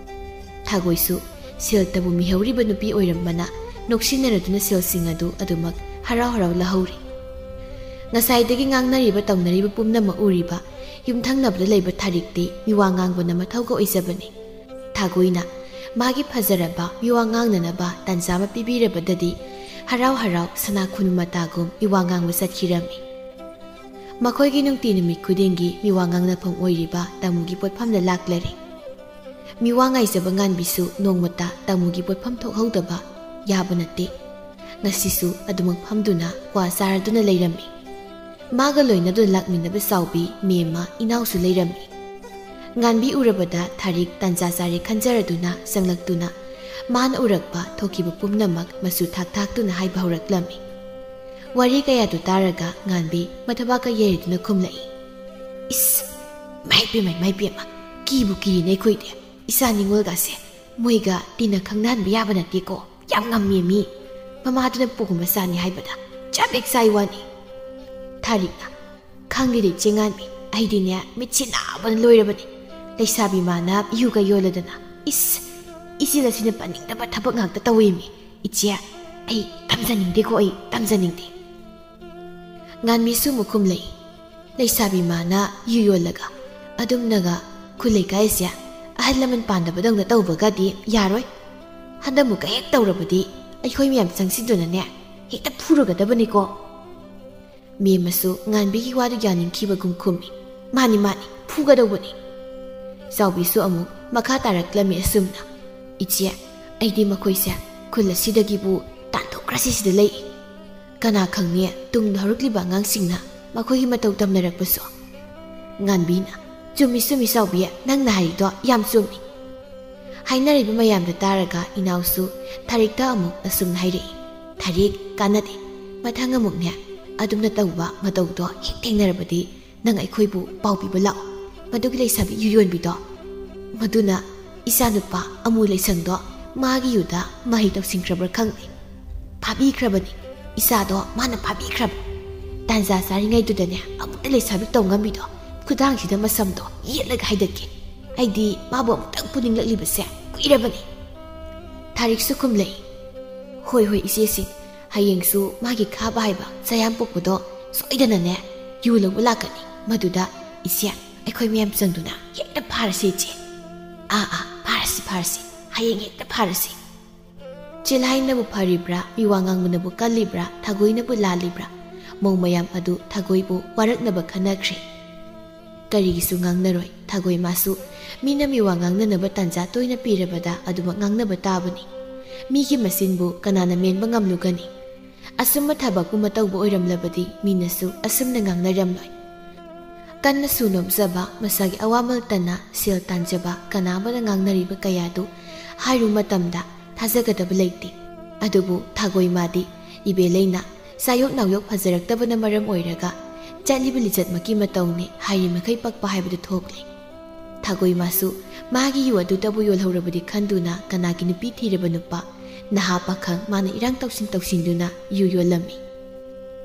ꯊꯥꯒꯣꯏꯁꯨ ꯁꯦꯜꯇꯕꯨ ꯃꯤꯍꯧꯔꯤꯕ ꯅꯨꯄꯤ ꯑꯣꯏꯔꯝꯕꯅ ꯅꯣꯛꯁꯤꯟꯅꯔꯗꯨꯅ ꯁꯦꯜꯁꯤꯡ ꯑꯗꯨ ꯑꯗꯨꯃꯛ ꯍꯔꯥꯎ ꯍꯔꯥꯎ ꯂꯧꯍꯧꯔꯤ꯫ ꯉꯁꯥꯏꯗꯒꯤ ꯉꯥꯡꯅꯔꯤꯕ ꯇꯧꯅꯔꯤꯕ ꯄꯨꯝꯅꯃꯛ ꯎꯔꯤꯕ ꯌꯨꯝꯊꯪꯅꯕꯗ ꯂꯩꯕ ꯊꯥꯔꯤꯛꯇꯤ ꯃꯤꯋꯥ ꯉꯥꯡꯕꯅ ꯃꯊꯧꯒ ꯑꯣꯏꯖꯕꯅꯤ꯫ ꯊꯥꯒꯣꯏꯅ ꯃꯥꯒꯤ ꯐꯖꯔꯕ ꯃꯤꯋꯥ ꯉꯥꯡꯅꯅꯕ ꯇꯥꯟꯖꯥ ꯑꯃ ꯄꯤꯕꯤꯔꯕꯗꯗꯤ ꯍꯔꯥꯎ ꯍꯔꯥꯎ ꯁꯅꯥ ꯈꯨꯅꯨ ꯃꯇꯥꯒꯨꯝ ꯃꯤꯋꯥ ꯉꯥꯡꯕ ꯆꯠꯈꯤꯔꯝꯃꯤ꯫ ꯃꯈꯣꯏꯒꯤ ꯅꯨꯡꯇꯤ ꯅꯨꯃꯤꯠ ꯈꯨꯗꯤꯡꯒꯤ ꯃꯤꯋꯥ ꯉꯥꯡꯅꯐꯝ ꯑꯣꯏꯔꯤꯕ ꯇꯥꯃꯨꯒꯤ ꯄꯣꯠꯐꯝꯗ ꯂꯥꯛꯂꯔꯦ꯫ ꯃꯤꯋꯥ ꯉꯥꯏꯖꯕ ꯉꯥꯟꯕꯤꯁꯨ ꯅꯣꯡꯃꯇ ꯇꯥꯃꯨꯒꯤ ꯄꯣꯠꯐꯝ ꯊꯣꯛꯍꯧꯗꯕ ꯌꯥꯕ ꯅꯠꯇꯦ꯫ ꯉꯁꯤꯁꯨ ꯑꯗꯨꯃꯛ ꯐꯝꯗꯨꯅ ꯀ꯭ꯋꯥ ꯆꯥꯔꯗꯨꯅ ꯂꯩꯔꯝꯃꯤ꯫ ꯃꯥꯒ ꯂꯣꯏꯅꯗꯨꯅ ꯂꯥꯛꯃꯤꯟꯅꯕ ꯆꯥꯎꯕꯤ ꯃꯦꯝꯃ ꯏꯅꯥꯎꯁꯨ ꯂꯩꯔꯝꯃꯤ꯫ ꯉꯥꯟꯕꯤ ꯎꯔꯕꯗ ꯊꯥꯔꯤꯛ ꯇꯥꯟꯖꯥ ꯆꯥꯔꯦ ꯈꯟꯖꯔꯗꯨꯅ ꯆꯪꯂꯛꯇꯨꯅ ꯃꯥꯅ ꯎꯔꯛꯄ ꯊꯣꯛꯈꯤꯕ ꯄꯨꯝꯅꯃꯛ ꯃꯆꯨ ꯊꯥꯛ ꯊꯥꯛꯇꯨꯅ ꯍꯥꯏꯕ ꯍꯧꯔꯛꯂꯝꯃꯤ꯫ ꯋꯥꯔꯤ ꯀꯌꯥꯗꯨ ꯇꯥꯔꯒ ꯉꯥꯟꯕꯤ ꯃꯊꯕꯥꯛꯀ ꯌꯩꯔꯗꯨꯅ ꯈꯨꯝꯂꯛꯏ, "ꯏꯁ, ꯃꯥꯏ ꯄꯦꯝꯃ, ꯃꯥꯏ ꯄꯦꯝꯃ, ꯀꯤꯕꯨ ꯀꯤꯔꯤꯅꯦ ꯑꯩꯈꯣꯏꯗꯤ꯫ ꯏꯆꯥ ꯅꯤꯉꯣꯜꯒꯁꯦ ꯃꯣꯏꯒ ꯇꯤꯟꯅ ꯈꯪꯅꯍꯟꯕ ꯌꯥꯕ ꯅꯠꯇꯦꯀꯣ꯫ ꯌꯥꯝ ꯉꯝꯃꯤ ꯃꯤ꯫ ꯃꯃꯥꯗꯨꯅ ꯄꯨꯕ ꯃꯆꯥꯅꯤ ꯍꯥꯏꯕꯗ ꯆꯥꯕꯦꯛ ꯆꯥꯏ ꯋꯥꯅꯤ꯫" ꯊꯥꯔꯤꯛꯅ, "ꯈꯪꯗꯦꯗ ꯏꯆꯦ ꯉꯥꯟꯕꯤ, ꯑꯩꯗꯤꯅꯦ ꯃꯤꯠꯁꯤ ꯅꯥꯕꯅ ꯂꯣꯏꯔꯕꯅꯤ꯫ ꯂꯩꯁꯥꯕꯤ ꯃꯥꯅ ꯌꯨꯒ ꯌꯣꯜꯂꯗꯅ꯫ ꯏꯁ, ꯏꯆꯦ ꯂꯁꯤꯅ ꯄꯟꯅꯤꯡꯗꯕ ꯊꯕꯛ ꯉꯥꯛꯇ ꯇꯧꯋꯦꯃꯤ꯫ ꯏꯆꯦ, ꯑꯩ ꯇꯝꯖꯅꯤꯡꯗꯦꯀꯣ, ꯑꯩ ꯇꯝꯖꯅꯤꯡꯗꯦ꯫" ꯉꯥꯟꯕꯤꯁꯨ ꯑꯃꯨꯛ ꯈꯨꯝꯂꯛꯏ, "ꯂꯩꯁꯥꯕꯤ ꯃꯥꯅ ꯌꯨ ꯌꯣꯜꯂꯒ ꯑꯗꯨꯝꯅꯒ ꯈꯨꯜ ꯂꯩꯀꯥꯏꯁꯦ ꯑꯍꯜ ꯂꯃꯟ ꯄꯥꯟꯗꯕꯗꯧꯅ ꯇꯧꯕꯒꯗꯤ ꯌꯥꯔꯣꯏ꯫ ꯍꯟꯗꯛꯃꯨꯛꯀ ꯍꯦꯛ ꯇꯧꯔꯕꯗꯤ ꯑꯩꯈꯣꯏ ꯃꯌꯥꯝ ꯆꯪꯁꯤꯟꯗꯨꯅꯅꯦ ꯍꯦꯛꯇ ꯐꯨꯔꯒꯗꯕꯅꯤꯀꯣ꯫" ꯃꯦꯝꯃꯁꯨ ꯉꯥꯟꯕꯤꯒꯤ ꯋꯥꯗꯨ ꯌꯥꯅꯤꯡꯈꯤꯕꯒꯨꯝ ꯈꯨꯝꯃꯤ, "ꯃꯥꯅꯤ, ꯃꯥꯅꯤ, ꯐꯨꯒꯗꯧꯕꯅꯤ꯫" ꯆꯥꯎꯕꯤꯁꯨ ꯑꯃꯨꯛ ꯃꯈꯥ ꯇꯥꯔꯛꯂꯝꯃꯤ ꯑꯁꯨꯝꯅ, "ꯏꯆꯦ, ꯑꯩꯗꯤ ꯃꯈꯣꯏꯁꯦ ꯈꯨꯜ ꯑꯁꯤꯗꯒꯤꯕꯨ ꯇꯥꯟꯊꯣꯛꯈ꯭ꯔꯁꯤ ꯁꯤꯗ ꯂꯩ꯫ ꯀꯅꯥ ꯈꯪꯅꯤ ꯇꯨꯡꯗ ꯍꯧꯔꯛꯂꯤꯕ ꯑꯉꯥꯡꯁꯤꯡꯅ ꯃꯈꯣꯏꯒꯤ ꯃꯇꯧ ꯇꯝꯅꯔꯛꯄꯁꯨ꯫" ꯉꯥꯟꯕꯤꯅ, "ꯆꯨꯝꯃꯤ, ꯆꯨꯝꯃꯤ ꯆꯥꯎꯕꯤ, ꯅꯪꯅ ꯍꯥꯏꯔꯤꯗꯣ ꯌꯥꯝ ꯆꯨꯝꯃꯤ꯫" ꯍꯥꯏꯅꯔꯤꯕ ꯃꯌꯥꯝꯗꯨ ꯇꯥꯔꯒ ꯏꯅꯥꯎꯁꯨ ꯊꯥꯔꯤꯛꯇ ꯑꯃꯨꯛ ꯑꯁꯨꯝꯅ ꯍꯥꯏꯔꯛꯏ, "ꯊꯥꯔꯤꯛ, ꯀꯥꯟꯅꯗꯦ꯫ ꯃꯊꯪ ꯑꯃꯨꯛꯅꯦ ꯑꯗꯨꯝꯅ ꯇꯧꯕ ꯃꯇꯧꯗꯣ ꯍꯦꯛ ꯊꯦꯡꯅꯔꯕꯗꯤ ꯅꯪ ꯑꯩꯈꯣꯏꯕꯨ ꯄꯥꯎ ꯄꯤꯕ ꯂꯥꯛꯑꯣ꯫ ꯃꯗꯨꯒꯤ ꯂꯩꯁꯥꯕꯤ ꯌꯨ ꯌꯣꯟꯕꯤꯗꯣ, ꯃꯗꯨꯅ ꯏꯆꯥꯅꯨꯄꯥ ꯑꯃꯨ ꯂꯩꯁꯪꯗꯣ ꯃꯥꯒꯤ ꯌꯨꯗ ꯃꯍꯩ ꯇꯧꯁꯤꯟꯈ꯭ꯔꯕ꯭ꯔꯥ ꯈꯪꯗꯦ꯫ ꯐꯥꯕꯤꯈ꯭ꯔꯕꯅꯤ꯫ ꯏꯆꯥꯗꯣ ꯃꯥꯅ ꯐꯥꯕꯤꯈ꯭ꯔꯕ꯫ ꯇꯥꯟꯖꯥ ꯆꯥꯔꯤꯉꯩꯗꯨꯗꯅꯦ ꯑꯃꯨꯛꯇ ꯂꯩꯁꯥꯕꯤ ꯇꯧ ꯉꯝꯕꯤꯗꯣ ꯈꯨꯗꯥꯡꯁꯤꯗ ꯃꯁꯝꯗꯣ ꯌꯦꯠꯂꯒ ꯍꯥꯏꯗꯠꯀꯦ꯫ ꯑꯩꯗꯤ ꯃꯥꯕꯨ ꯑꯃꯨꯛꯇꯪ ꯄꯨꯅꯤꯡꯂꯛꯂꯤꯕꯁꯦ ꯀꯨꯏꯔꯕꯅꯤ꯫" ꯊꯥꯔꯤꯛꯁꯨ ꯈꯨꯝꯂꯛꯏ, "ꯍꯣꯏ, ꯍꯣꯏ ꯏꯆꯦꯁꯤꯡ, ꯍꯌꯦꯡꯁꯨ ꯃꯥꯒꯤ ꯈꯥꯕ ꯍꯥꯏꯕ ꯆꯌꯥꯝ ꯄꯣꯛꯄꯗꯣ ꯁꯣꯏꯗꯅꯅꯦ ꯌꯨ ꯂꯧꯕ ꯂꯥꯛꯀꯅꯤ꯫ ꯃꯗꯨꯗ ꯏꯆꯦ, ꯑꯩꯈꯣꯏ ꯃꯌꯥꯝ ꯆꯪꯗꯨꯅ ꯍꯦꯛꯇ ꯐꯥꯔꯁꯤ, ꯏꯆꯦ꯫ ꯑꯥ, ꯑꯥ, ꯐꯥꯔꯁꯤ, ꯐꯥꯔꯁꯤ꯫ ꯍꯌꯦꯡ ꯍꯦꯛꯇ ꯐꯥꯔꯁꯤ꯫ ꯆꯦꯜꯍꯥꯏꯅꯕꯨ ꯐꯔꯤꯕ꯭ꯔꯥ, ꯃꯤꯋꯥ ꯉꯥꯡꯕꯅꯕꯨ ꯀꯜꯂꯤꯕ꯭ꯔꯥ, ꯊꯥꯒꯣꯏꯅꯕꯨ ꯂꯥꯜꯂꯤꯕ꯭ꯔꯥ, ꯃꯧ ꯃꯌꯥꯝ ꯑꯗꯨ ꯊꯥꯒꯣꯏꯕꯨ ꯋꯥꯔꯛꯅꯕ ꯈꯟꯅꯈ꯭ꯔꯦ꯫ ꯀꯔꯤꯒꯤꯁꯨ ꯉꯥꯡꯅꯔꯣꯏ ꯊꯥꯒꯣꯏ ꯃꯥꯁꯨ꯫ ꯃꯤꯅ ꯃꯤꯋꯥ ꯉꯥꯡꯅꯅꯕ ꯇꯥꯟꯖꯥ ꯇꯣꯏꯅ ꯄꯤꯔꯕꯗ ꯑꯗꯨꯃꯛ ꯉꯥꯡꯅꯕ ꯇꯥꯕꯅꯤ꯫ ꯃꯤꯒꯤ ꯃꯆꯤꯟꯕꯨ ꯀꯅꯥꯅ ꯃꯦꯟꯕ ꯉꯝꯂꯨꯒꯅꯤ? ꯑꯆꯨꯝꯕ ꯊꯕꯛꯄꯨ ꯃꯇꯧꯕ ꯑꯣꯏꯔꯝꯂꯕꯗꯤ ꯃꯤꯅꯁꯨ ꯑꯁꯨꯝꯅ ꯉꯥꯡꯅꯔꯝꯂꯣꯏ꯫ ꯀꯟꯅꯁꯨ ꯅꯣꯝꯖꯕ, ꯃꯁꯥꯒꯤ ꯑꯋꯥꯃꯜ ꯇꯟꯅ ꯁꯦꯜ ꯇꯥꯟꯖꯕ ꯀꯅꯥ ꯑꯃꯅ ꯉꯥꯡꯅꯔꯤꯕ ꯀꯌꯥꯗꯨ ꯍꯥꯏꯔꯨ ꯃꯇꯝꯗ ꯊꯥꯖꯒꯗꯕ ꯂꯩꯇꯦ꯫ ꯑꯗꯨꯕꯨ ꯊꯥꯒꯣꯏ ꯃꯥꯗꯤ ꯏꯕꯦꯂꯩꯅ ꯆꯥꯌꯣꯛ ꯅꯥꯎꯌꯣꯛ ꯐꯖꯔꯛꯇꯕꯅ ꯃꯔꯝ ꯑꯣꯏꯔꯒ ꯆꯠꯂꯤꯕ ꯂꯤꯆꯠꯃꯛꯀꯤ ꯃꯇꯧꯅꯤ ꯍꯥꯏꯔꯤꯃꯈꯩ ꯄꯛꯄ ꯍꯥꯏꯕꯗꯨ ꯊꯣꯛꯂꯦ꯫ ꯊꯥꯒꯣꯏ ꯃꯥꯁꯨ ꯃꯥꯒꯤ ꯌꯨ ꯑꯗꯨꯇꯕꯨ ꯌꯣꯜꯍꯧꯔꯕꯗꯤ ꯈꯟꯗꯨꯅ ꯀꯅꯥꯒꯤ ꯅꯨꯄꯤ ꯊꯤꯔꯕ ꯅꯨꯄꯥ, ꯅꯍꯥ ꯄꯥꯈꯪ ꯃꯥꯅ ꯏꯔꯥꯡ ꯇꯧꯁꯤꯟ ꯇꯧꯁꯤꯟꯗꯨꯅ ꯌꯨ ꯌꯣꯜꯂꯝꯃꯤ꯫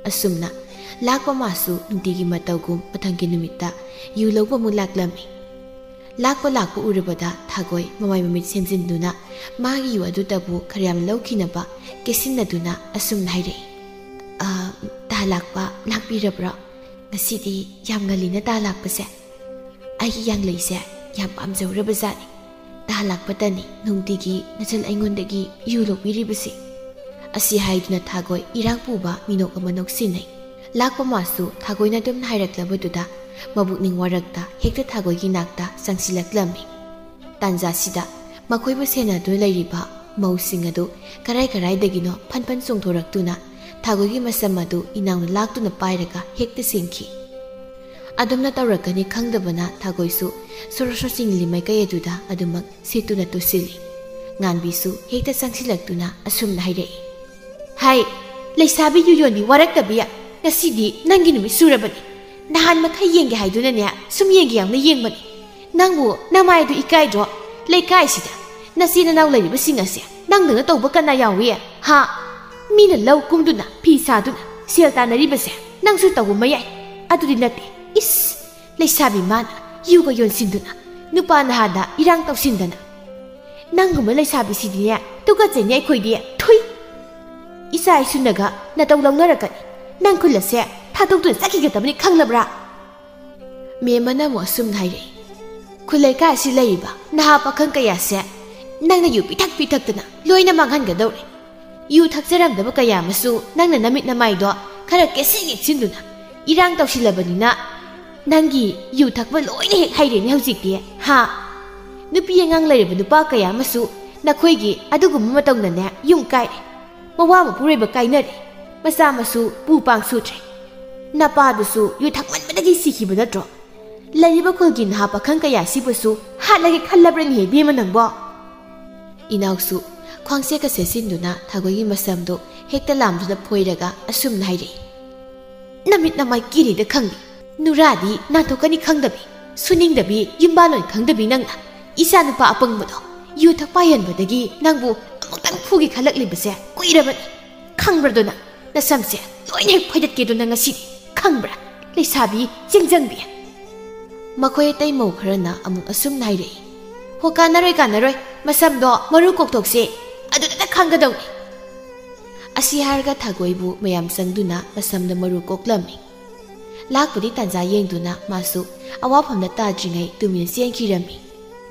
ꯑꯁꯨꯝꯅ ꯂꯥꯛꯄ ꯃꯥꯁꯨ ꯅꯨꯡꯇꯤꯒꯤ ꯃꯇꯧꯒꯨꯝ ꯃꯊꯪꯒꯤ ꯅꯨꯃꯤꯠꯇ ꯌꯨ ꯂꯧꯕ ꯑꯃꯨꯛ ꯂꯥꯛꯂꯝꯃꯤ꯫ ꯂꯥꯛꯄ ꯂꯥꯛꯄ ꯎꯔꯕꯗ ꯊꯥꯒꯣꯏ ꯃꯃꯥꯏ ꯃꯃꯤꯠ ꯁꯦꯝꯖꯤꯟꯗꯨꯅ ꯃꯥꯒꯤ ꯌꯨ ꯑꯗꯨꯇꯕꯨ ꯈꯔ ꯌꯥꯝ ꯂꯧꯈꯤꯅꯕ ꯀꯦꯁꯤꯟꯅꯗꯨꯅ ꯑꯁꯨꯝꯅ ꯍꯥꯏꯔꯛꯏ, "ꯑ, ꯇꯥ ꯂꯥꯛꯄ ꯂꯥꯛꯄꯤꯔꯕ꯭ꯔꯣ? ꯉꯁꯤꯗꯤ ꯌꯥꯝ ꯉꯜꯂꯤꯅ ꯇꯥ ꯂꯥꯛꯄꯁꯦ꯫ ꯑꯩꯒꯤ ꯌꯥꯡꯂꯩꯁꯦ ꯌꯥꯝ ꯄꯥꯝꯖꯧꯔꯕ ꯖꯥꯠꯅꯤ꯫ ꯇꯥ ꯂꯥꯛꯄꯇꯅꯤ ꯅꯨꯡꯇꯤꯒꯤ ꯅꯆꯜ ꯑꯩꯉꯣꯟꯗꯒꯤ ꯌꯨ ꯂꯧꯕꯤꯔꯤꯕꯁꯤ"꯫ ꯑꯁꯤ ꯍꯥꯏꯗꯨꯅ ꯊꯥꯒꯣꯏ ꯏꯔꯥꯡ ꯄꯨꯕ ꯃꯤꯅꯣꯛ ꯑꯃ ꯅꯣꯛꯁꯤꯟꯅꯩ꯫ ꯂꯥꯛꯄ ꯃꯥꯁꯨ ꯊꯥꯒꯣꯏꯅ ꯑꯗꯨꯝꯅ ꯍꯥꯏꯔꯛꯂꯕꯗꯨꯗ ꯃꯕꯨꯛꯅꯤꯡ ꯋꯥꯔꯛꯇ ꯍꯦꯛꯇ ꯊꯥꯒꯣꯏꯒꯤ ꯅꯥꯛꯇ ꯆꯪꯁꯤꯜꯂꯛꯂꯝꯃꯤ꯫ ꯇꯥꯟꯖꯥꯁꯤꯗ ꯃꯈꯣꯏꯕꯨ ꯁꯦꯟꯅꯗꯨꯅ ꯂꯩꯔꯤꯕ ꯃꯧꯁꯤꯡ ꯑꯗꯨ ꯀꯔꯥꯏ ꯀꯔꯥꯏꯗꯒꯤꯅꯣ ꯐꯟ ꯐꯟ ꯆꯣꯡꯊꯣꯔꯛꯇꯨꯅ ꯊꯥꯒꯣꯏꯒꯤ ꯃꯁꯝ ꯑꯗꯨ ꯏꯅꯥꯎꯅ ꯂꯥꯛꯇꯨꯅ ꯄꯥꯏꯔꯒ ꯍꯦꯛꯇ ꯆꯦꯟꯈꯤ꯫ ꯑꯗꯨꯝꯅ ꯇꯧꯔꯛꯀꯅꯤ ꯈꯪꯗꯕꯅ ꯊꯥꯒꯣꯏꯁꯨ ꯁꯣꯔꯣ ꯁꯣꯔꯣ ꯆꯤꯡꯂꯤ ꯃꯥꯏꯀꯩ ꯑꯗꯨꯗ ꯑꯗꯨꯃꯛ ꯁꯤꯠꯇꯨꯅ ꯇꯨꯁꯤꯜꯂꯤ꯫ ꯉꯥꯟꯕꯤꯁꯨ ꯍꯦꯛꯇ ꯆꯪꯁꯤꯜꯂꯛꯇꯨꯅ ꯑꯁꯨꯝꯅ ꯍꯥꯏꯔꯛꯏ, "ꯍꯥꯏ, ꯂꯩꯁꯥꯕꯤ ꯌꯨ ꯌꯣꯟꯕꯤ ꯋꯥꯔꯛꯇꯕꯤ, ꯉꯁꯤꯗꯤ ꯅꯪꯒꯤ ꯅꯨꯃꯤꯠ ꯁꯨꯔꯕꯅꯤ꯫ ꯅꯍꯥꯟ ꯃꯈꯩ ꯌꯦꯡꯒꯦ ꯍꯥꯏꯗꯨꯅꯅꯦ ꯁꯨꯝ ꯌꯦꯡꯒꯦ ꯌꯥꯎꯅ ꯌꯦꯡꯕꯅꯤ꯫ ꯅꯪꯕꯨ ꯅꯃꯥꯏꯗꯨ ꯏꯀꯥꯏꯗ꯭ꯔꯣ? ꯂꯩꯀꯥꯏꯁꯤꯗ ꯅꯆꯤꯟ ꯅꯅꯥꯎ ꯂꯩꯔꯤꯕꯁꯤꯡ ꯑꯁꯦ ꯅꯪꯗꯧꯅ ꯇꯧꯕ ꯀꯅꯥ ꯌꯥꯎꯏ? ꯍꯥ? ꯃꯤꯅ ꯂꯧ ꯀꯨꯝꯗꯨꯅ ꯐꯤ ꯁꯥꯗꯨꯅ ꯁꯦꯜ ꯇꯥꯟꯅꯔꯤꯕꯁꯦ ꯅꯪꯁꯨ ꯇꯧꯕ ꯃꯌꯥꯏ꯫ ꯑꯗꯨꯗꯤ ꯅꯠꯇꯦ꯫ ꯏꯁ! ꯂꯩꯁꯥꯕꯤ ꯃꯥꯅ ꯌꯨꯒ ꯌꯣꯟꯁꯤꯟꯗꯨꯅ ꯅꯨꯄꯥ ꯅꯍꯥꯗ ꯏꯔꯥꯡ ꯇꯧꯁꯤꯟꯗꯅ꯫ ꯅꯪꯒꯨꯝꯕ ꯂꯩꯁꯥꯕꯤꯁꯤꯗꯤꯅꯦ ꯇꯨꯀꯠꯆꯩꯅꯦ ꯑꯩꯈꯣꯏꯗꯤ꯫ ꯊꯨꯏ! ꯏꯆꯥ ꯏꯁꯨꯅꯒ ꯅꯇꯧ ꯂꯧꯅꯔꯛꯀꯅꯤ꯫ ꯅꯪ ꯈꯨꯜ ꯑꯁꯦ ꯊꯥꯗꯣꯛꯇꯨꯅ ꯆꯠꯈꯤꯒꯗꯕꯅꯤ ꯈꯪꯂꯕ꯭ꯔꯥ?" ꯃꯦꯝ ꯑꯃꯅ ꯑꯃꯨꯛ ꯑꯁꯨꯝꯅ ꯍꯥꯏꯔꯛꯏ, "ꯈꯨꯜ ꯂꯩꯀꯥꯏ ꯑꯁꯤ ꯂꯩꯔꯤꯕ ꯅꯍꯥ ꯄꯥꯈꯪ ꯀꯌꯥꯁꯦ ꯅꯪꯅ ꯌꯨ ꯄꯤꯊꯛ ꯄꯤꯊꯛꯇꯅ ꯂꯣꯏꯅ ꯃꯥꯡꯍꯟꯒꯗꯧꯔꯦ꯫ ꯌꯨ ꯊꯛꯆꯔꯝꯗꯕ ꯀꯌꯥ ꯑꯃꯁꯨ ꯅꯪꯅ ꯅꯃꯤꯠ ꯅꯃꯥꯏꯗꯣ ꯈꯔ ꯀꯦꯁꯤꯟ ꯌꯦꯛꯁꯤꯟꯗꯨꯅ ꯏꯔꯥꯡ ꯇꯧꯁꯤꯜꯂꯕꯅꯤꯅ ꯅꯪꯒꯤ ꯌꯨ ꯊꯛꯄ ꯂꯣꯏꯅ ꯍꯦꯛ ꯍꯩꯔꯦꯅꯦ ꯍꯧꯖꯤꯛꯇꯤ, ꯍꯥ? ꯅꯨꯄꯤ ꯑꯉꯥꯡ ꯂꯩꯔꯕ ꯅꯨꯄꯥ ꯀꯌꯥ ꯑꯃꯁꯨ ꯅꯈꯣꯏꯒꯤ ꯑꯗꯨꯒꯨꯝꯕ ꯃꯇꯧꯅꯅꯦ ꯌꯨꯝ ꯀꯥꯏꯔꯦ꯫ ꯃꯋꯥ ꯃꯄꯨꯔꯣꯏꯕ ꯀꯥꯏꯅꯔꯦ꯫ ꯃꯆꯥ ꯃꯁꯨ ꯄꯨ ꯄꯥꯡ ꯁꯨꯗ꯭ꯔꯦ꯫ ꯅꯄꯥꯗꯨꯁꯨ ꯌꯨ ꯊꯛꯃꯟꯕꯗꯒꯤ ꯁꯤꯈꯤꯕ ꯅꯠꯇ꯭ꯔꯣ? ꯂꯩꯔꯤꯕ ꯈꯨꯜꯒꯤ ꯅꯍꯥ ꯄꯥꯈꯪ ꯀꯌꯥꯁꯤꯕꯨꯁꯨ ꯍꯥꯠꯂꯒꯦ ꯈꯜꯂꯕ꯭ꯔꯅꯦ ꯏꯕꯦꯝꯃ ꯅꯪꯕꯣ?" ꯏꯅꯥꯎꯁꯨ ꯈ꯭ꯋꯥꯡꯁꯦꯠꯀ ꯁꯦꯠꯆꯤꯟꯗꯨꯅ ꯊꯥꯒꯣꯏꯒꯤ ꯃꯁꯝꯗꯨ ꯍꯦꯛꯇ ꯂꯥꯝꯗꯨꯅ ꯐꯣꯏꯔꯒ ꯑꯁꯨꯝꯅ ꯍꯥꯏꯔꯛꯏ, "ꯅꯃꯤꯠ ꯅꯃꯥꯏ ꯀꯤꯔꯤꯗ ꯈꯪꯗꯦ, ꯅꯨꯔꯥꯗꯤ ꯅꯥꯟꯊꯣꯛꯀꯅꯤ ꯈꯪꯗꯕꯤ, ꯁꯨꯅꯤꯡꯗꯕꯤ, ꯌꯨꯝꯕꯥꯂꯣꯟ ꯈꯪꯗꯕꯤ ꯅꯪꯅ ꯏꯆꯥ ꯅꯨꯄꯥ ꯑꯄꯪꯕꯗꯣ ꯌꯨ ꯊꯛꯄ ꯍꯩꯍꯟꯕꯗꯒꯤ ꯅꯪꯕꯨ ꯑꯃꯨꯛꯇꯪ ꯐꯨꯒꯦ ꯈꯜꯂꯛꯂꯤꯕꯁꯦ ꯀꯨꯏꯔꯕꯅꯤ꯫ ꯈꯪꯕ꯭ꯔꯗꯣ ꯅꯪ? ꯅꯁꯝꯁꯦ ꯂꯣꯏꯅ ꯍꯦꯛ ꯐꯣꯏꯗꯠꯀꯦꯗꯣ ꯅꯪ ꯉꯁꯤꯗꯤ, ꯈꯪꯕ꯭ꯔꯥ? ꯂꯩꯁꯥꯕꯤ ꯆꯤꯡꯖꯪꯕꯤ!" ꯃꯈꯣꯏ ꯑꯇꯩ ꯃꯧ ꯈꯔꯅ ꯑꯃꯨꯛ ꯑꯁꯨꯝꯅ ꯍꯥꯏꯔꯛꯏ, "ꯍꯣ, ꯀꯥꯟꯅꯔꯣꯏ, ꯀꯥꯟꯅꯔꯣꯏ, ꯃꯁꯝꯗꯣ ꯃꯔꯨ ꯀꯣꯛꯊꯣꯛꯁꯦ, ꯑꯗꯨꯗ ꯈꯪꯒꯗꯧꯅꯤ"꯫ ꯑꯁꯤ ꯍꯥꯏꯔꯒ ꯊꯥꯒꯣꯏꯕꯨ ꯃꯌꯥꯝ ꯆꯪꯗꯨꯅ ꯃꯁꯝꯗ ꯃꯔꯨ ꯀꯣꯛꯂꯝꯃꯤ꯫ ꯂꯥꯛꯄꯗꯤ ꯇꯥꯟꯖꯥ ꯌꯦꯡꯗꯨꯅ ꯃꯥꯁꯨ ꯑꯋꯥꯐꯝꯗ ꯇꯥꯗ꯭ꯔꯤꯉꯩ ꯇꯨꯃꯤꯟ ꯆꯦꯟꯈꯤꯔꯝꯃꯤ꯫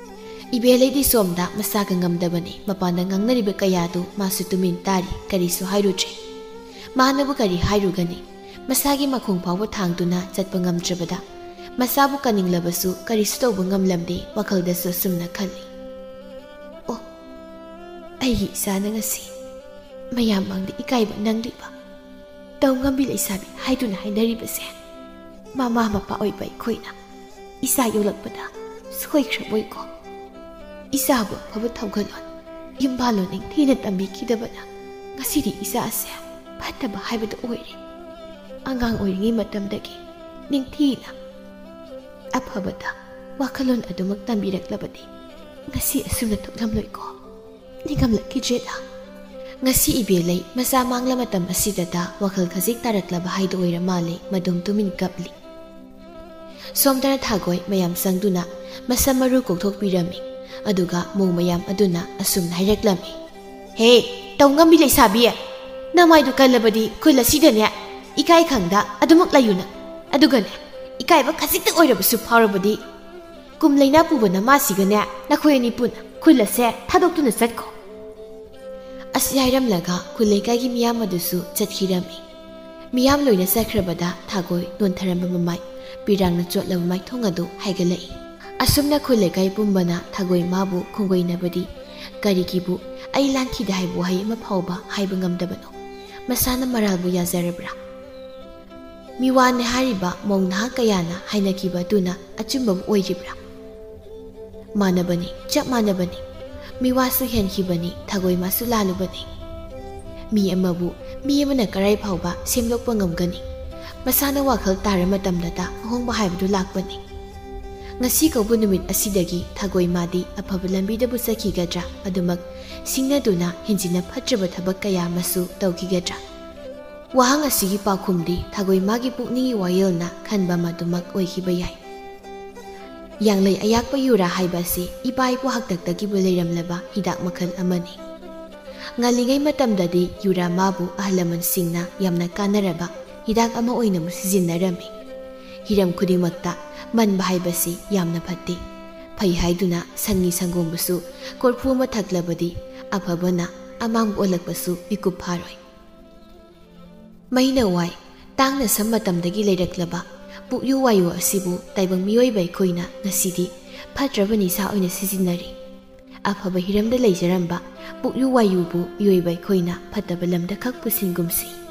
ꯏꯕꯦꯂꯩꯗꯤ ꯁꯣꯝꯗ ꯃꯁꯥꯒ ꯉꯝꯗꯕꯅꯤ, ꯃꯄꯥꯟꯗ ꯉꯥꯡꯅꯔꯤꯕ ꯀꯌꯥꯗꯨ ꯃꯥꯁꯨ ꯇꯨꯃꯤꯟ ꯇꯥꯔꯤ, ꯀꯔꯤꯁꯨ ꯍꯥꯏꯔꯨꯗ꯭ꯔꯦ꯫ ꯃꯥꯅꯕꯨ ꯀꯔꯤ ꯍꯥꯏꯔꯨꯒꯅꯤ? ꯃꯁꯥꯒꯤ ꯃꯈꯣꯡ ꯐꯥꯎꯕ ꯊꯥꯡꯗꯨꯅ ꯆꯠꯄ ꯉꯝꯗ꯭ꯔꯕꯗ ꯃꯁꯥꯕꯨ ꯀꯟꯅꯤꯡꯂꯕꯁꯨ ꯀꯔꯤꯁꯨ ꯇꯧꯕ ꯉꯝꯂꯝꯗꯦ, ꯋꯥꯈꯜꯗꯁꯨ ꯑꯁꯨꯝꯅ ꯈꯜꯂꯤ, "ꯑꯣ, ꯑꯩꯒꯤ ꯏꯆꯥꯅ ꯉꯁꯤ ꯃꯌꯥꯝ ꯃꯥꯡꯗ ꯏꯀꯥꯏꯕ ꯅꯪꯂꯤꯕ, ꯇꯧ ꯉꯝꯕꯤ ꯂꯩꯁꯥꯕꯤ ꯍꯥꯏꯗꯨꯅ ꯍꯥꯏꯅꯔꯤꯕꯁꯦ ꯃꯃꯥ ꯃꯄꯥ ꯑꯣꯏꯕ ꯑꯩꯈꯣꯏꯅ ꯏꯆꯥ ꯌꯣꯛꯂꯛꯄꯗ ꯁꯣꯏꯈ꯭ꯔꯕꯣꯏꯀꯣ? ꯏꯆꯥꯕꯨ ꯑꯐꯕ ꯊꯧꯒꯜꯂꯣꯟ, ꯌꯨꯝꯕꯥꯜꯂꯣꯟ ꯅꯤꯡꯊꯤꯅ ꯇꯝꯕꯤꯈꯤꯗꯕꯅ ꯉꯁꯤꯗꯤ ꯏꯆꯥꯁꯦ ꯐꯠꯇꯕ ꯍꯥꯏꯕꯗꯨ ꯑꯣꯏꯔꯦ꯫ ꯑꯉꯥꯡ ꯑꯣꯏꯔꯤꯉꯩ ꯃꯇꯝꯗꯒꯤ ꯅꯤꯡꯊꯤꯅ ꯑꯐꯕꯗ ꯋꯥꯈꯜꯂꯣꯟ ꯑꯗꯨꯃꯛ ꯇꯝꯕꯤꯔꯛꯂꯕꯗꯤ ꯉꯁꯤ ꯑꯁꯨꯝꯅ ꯊꯣꯛꯂꯝꯂꯣꯏꯀꯣ? ꯅꯤꯡꯉꯝꯂꯛꯈꯤꯗ꯭ꯔꯦꯗ"꯫ ꯉꯁꯤ ꯏꯕꯦꯂꯩ ꯃꯆꯥ ꯃꯥꯡꯂ ꯃꯇꯝ ꯑꯁꯤꯗꯇ ꯋꯥꯈꯜ ꯈꯖꯤꯛ ꯇꯥꯔꯛꯂꯕ ꯍꯥꯏꯗꯨ ꯑꯣꯏꯔ ꯃꯥꯜꯂꯦ, ꯃꯗꯨꯝ ꯇꯨꯃꯤꯟ ꯀꯞꯂꯤ꯫ ꯁꯣꯝꯗꯅ ꯊꯥꯒꯣꯏ ꯃꯌꯥꯝ ꯆꯪꯗꯨꯅ ꯃꯁꯝ ꯃꯔꯨ ꯀꯣꯛꯊꯣꯛꯄꯤꯔꯝꯃꯤ꯫ ꯑꯗꯨꯒ ꯃꯧ ꯃꯌꯥꯝ ꯑꯗꯨꯅ ꯑꯁꯨꯝꯅ ꯍꯥꯏꯔꯛꯂꯝꯃꯤ, "ꯍꯦ, ꯇꯧ ꯉꯝꯕꯤ ꯂꯩꯁꯥꯕꯤ, ꯅꯃꯥꯏꯗꯨ ꯀꯜꯂꯕꯗꯤ ꯈꯨꯜ ꯑꯁꯤꯗꯅꯦ ꯏꯀꯥꯏ ꯈꯪꯗ ꯑꯗꯨꯃꯛ ꯂꯩꯌꯨꯅ꯫ ꯑꯗꯨꯒꯅꯦ, ꯏꯀꯥꯏꯕ ꯈꯖꯤꯛꯇ ꯑꯣꯏꯔꯕꯁꯨ ꯐꯥꯎꯔꯕꯗꯤ, ꯀꯨꯝ ꯂꯩꯅꯥ ꯄꯨꯕ ꯅꯃꯥꯁꯤꯒꯅꯦ, ꯅꯈꯣꯏ ꯑꯅꯤ ꯄꯨꯟꯅ ꯈꯨꯜ ꯑꯁꯦ ꯊꯥꯗꯣꯛꯇꯨꯅ ꯆꯠꯈꯣ꯫ ꯑꯁꯤ ꯍꯥꯏꯔꯝꯂꯒ ꯈꯨꯜ ꯂꯩꯀꯥꯏꯒꯤ ꯃꯤꯌꯥꯝ ꯑꯗꯨꯁꯨ ꯆꯠꯈꯤꯔꯝꯃꯤ꯫ ꯃꯤꯌꯥꯝ ꯂꯣꯏꯅ ꯆꯠꯈ꯭ꯔꯕꯗ ꯊꯥꯒꯣꯏ ꯅꯣꯟꯊꯔꯝꯕ ꯃꯃꯥꯏ, ꯄꯤꯔꯥꯡꯅ ꯆꯣꯠꯂꯕ ꯃꯥꯏꯊꯣꯡ ꯑꯗꯨ ꯍꯥꯏꯒꯠꯂꯛꯏ꯫ ꯑꯁꯨꯝꯅ ꯈꯨꯜ ꯂꯩꯀꯥꯏ ꯄꯨꯝꯕꯅ ꯊꯥꯒꯣꯏ ꯃꯥꯕꯨ ꯈꯣꯡꯒꯣꯏꯅꯕꯗꯤ ꯀꯔꯤꯒꯤꯕꯨ "ꯑꯩ ꯂꯥꯟꯈꯤꯗꯦ" ꯍꯥꯏꯕ ꯋꯥꯍꯩ ꯑꯃ ꯐꯥꯎꯕ ꯍꯥꯏꯕ ꯉꯝꯗꯕꯅꯣ? ꯃꯁꯥꯅ ꯃꯔꯥꯜꯕꯨ ꯌꯥꯖꯔꯕ꯭ꯔꯥ? ꯃꯤꯋꯥꯅꯦ ꯍꯥꯏꯔꯤꯕ ꯃꯧ ꯅꯍꯥ ꯀꯌꯥꯅ ꯍꯥꯏꯅꯈꯤꯕ ꯑꯗꯨꯅ ꯑꯆꯨꯝꯕꯕꯨ ꯑꯣꯏꯔꯤꯕ꯭ꯔꯥ? ꯃꯥꯟꯅꯕꯅꯤ, ꯆꯞ ꯃꯥꯟꯅꯕꯅꯤ꯫ ꯃꯤꯋꯥꯁꯨ ꯍꯦꯟꯈꯤꯕꯅꯤ, ꯊꯥꯒꯣꯏ ꯃꯥꯁꯨ ꯂꯥꯜꯂꯨꯕꯅꯤ꯫ ꯃꯤ ꯑꯃꯕꯨ ꯃꯤ ꯑꯃꯅ ꯀꯔꯥꯏ ꯐꯥꯎꯕ ꯁꯦꯝꯗꯣꯛꯄ ꯉꯝꯒꯅꯤ? ꯃꯁꯥꯅ ꯋꯥꯈꯜ ꯇꯥꯔ ꯃꯇꯝꯗꯇ ꯑꯍꯣꯡꯕ ꯍꯥꯏꯕꯗꯨ ꯂꯥꯛꯄꯅꯤ꯫ ꯉꯁꯤ ꯀꯧꯕ ꯅꯨꯃꯤꯠ ꯑꯁꯤꯗꯒꯤ ꯊꯥꯒꯣꯏ ꯃꯥꯗꯤ ꯑꯐꯕ ꯂꯝꯕꯤꯗꯕꯨ ꯆꯠꯈꯤꯒꯗ꯭ꯔꯥ? ꯑꯗꯨꯃꯛ ꯁꯤꯡꯅꯗꯨꯅ ꯍꯦꯟꯖꯤꯟꯅ ꯐꯠꯇ꯭ꯔꯕ ꯊꯕꯛ ꯀꯌꯥ ꯑꯃꯁꯨ ꯇꯧꯈꯤꯒꯗ꯭ꯔꯥ? ꯋꯥꯍꯪ ꯑꯁꯤꯒꯤ ꯄꯥꯎꯈꯨꯝꯗꯤ ꯊꯥꯒꯣꯏ ꯃꯥꯒꯤ ꯄꯨꯛꯅꯤꯡꯒꯤ ꯋꯥꯌꯦꯜꯅ ꯈꯟꯕ ꯃꯗꯨꯃꯛ ꯑꯣꯏꯈꯤꯕ ꯌꯥꯏ꯫ ꯌꯥꯡꯂꯩ ꯑꯌꯥꯛꯄ ꯌꯨꯔꯥ ꯍꯥꯏꯕ ꯑꯁꯤ ꯏꯄꯥ ꯏꯄꯨ ꯍꯥꯛꯇꯛꯇꯒꯤꯕꯨ ꯂꯩꯔꯝꯂꯕ ꯍꯤꯗꯥꯛ ꯃꯈꯜ ꯑꯃꯅꯤ꯫ ꯉꯜꯂꯤꯉꯩ ꯃꯇꯝꯗꯗꯤ ꯌꯨꯔꯥ ꯃꯥꯕꯨ ꯑꯍꯜ ꯂꯃꯟꯁꯤꯡꯅ ꯌꯥꯝꯅ ꯀꯥꯟꯅꯔꯕ ꯍꯤꯗꯥꯛ ꯑꯃ ꯑꯣꯏꯅ ꯑꯃꯨꯛ ꯁꯤꯖꯤꯟꯅꯔꯝꯃꯤ꯫ ꯍꯤꯔꯝ ꯈꯨꯗꯤꯡꯃꯛꯇ ꯃꯟꯕ ꯍꯥꯏꯕꯁꯤ ꯌꯥꯝꯅ ꯐꯠꯇꯦ꯫ ꯐꯩ ꯍꯥꯏꯗꯨꯅ ꯁꯟꯒꯤ ꯁꯪꯒꯣꯝꯕꯨꯁꯨ ꯀꯣꯔꯐꯨ ꯑꯃ ꯊꯛꯂꯕꯗꯤ ꯑꯐꯕꯅ ꯑꯃꯥꯡꯕ ꯑꯣꯜꯂꯛꯄꯁꯨ ꯃꯤꯀꯨꯞ ꯐꯥꯔꯣꯏ꯫ ꯃꯩꯅ ꯋꯥꯏ, ꯇꯥꯡꯅ ꯁꯝ ꯃꯇꯝꯗꯒꯤ ꯂꯩꯔꯛꯂꯕ ꯄꯨꯛꯌꯨ ꯋꯥꯌꯨ ꯑꯁꯤꯕꯨ ꯇꯥꯏꯕꯪ ꯃꯤꯑꯣꯏꯕ ꯑꯩꯈꯣꯏꯅ ꯉꯁꯤꯗꯤ ꯐꯠꯇ꯭ꯔꯕ ꯅꯤꯁꯥ ꯑꯣꯏꯅ ꯁꯤꯖꯤꯟꯅꯔꯤ꯫ ꯑꯐꯕ ꯍꯤꯔꯝꯗ ꯂꯩꯖꯔꯝꯕ ꯄꯨꯛꯌꯨ ꯋꯥꯌꯨꯕꯨ ꯃꯤꯑꯣꯏꯕ ꯑꯩꯈꯣꯏꯅ ꯐꯠꯇꯕ ꯂꯝꯗ ꯈꯛ ꯄꯨꯁꯤꯟꯒꯨꯝꯁꯤ꯫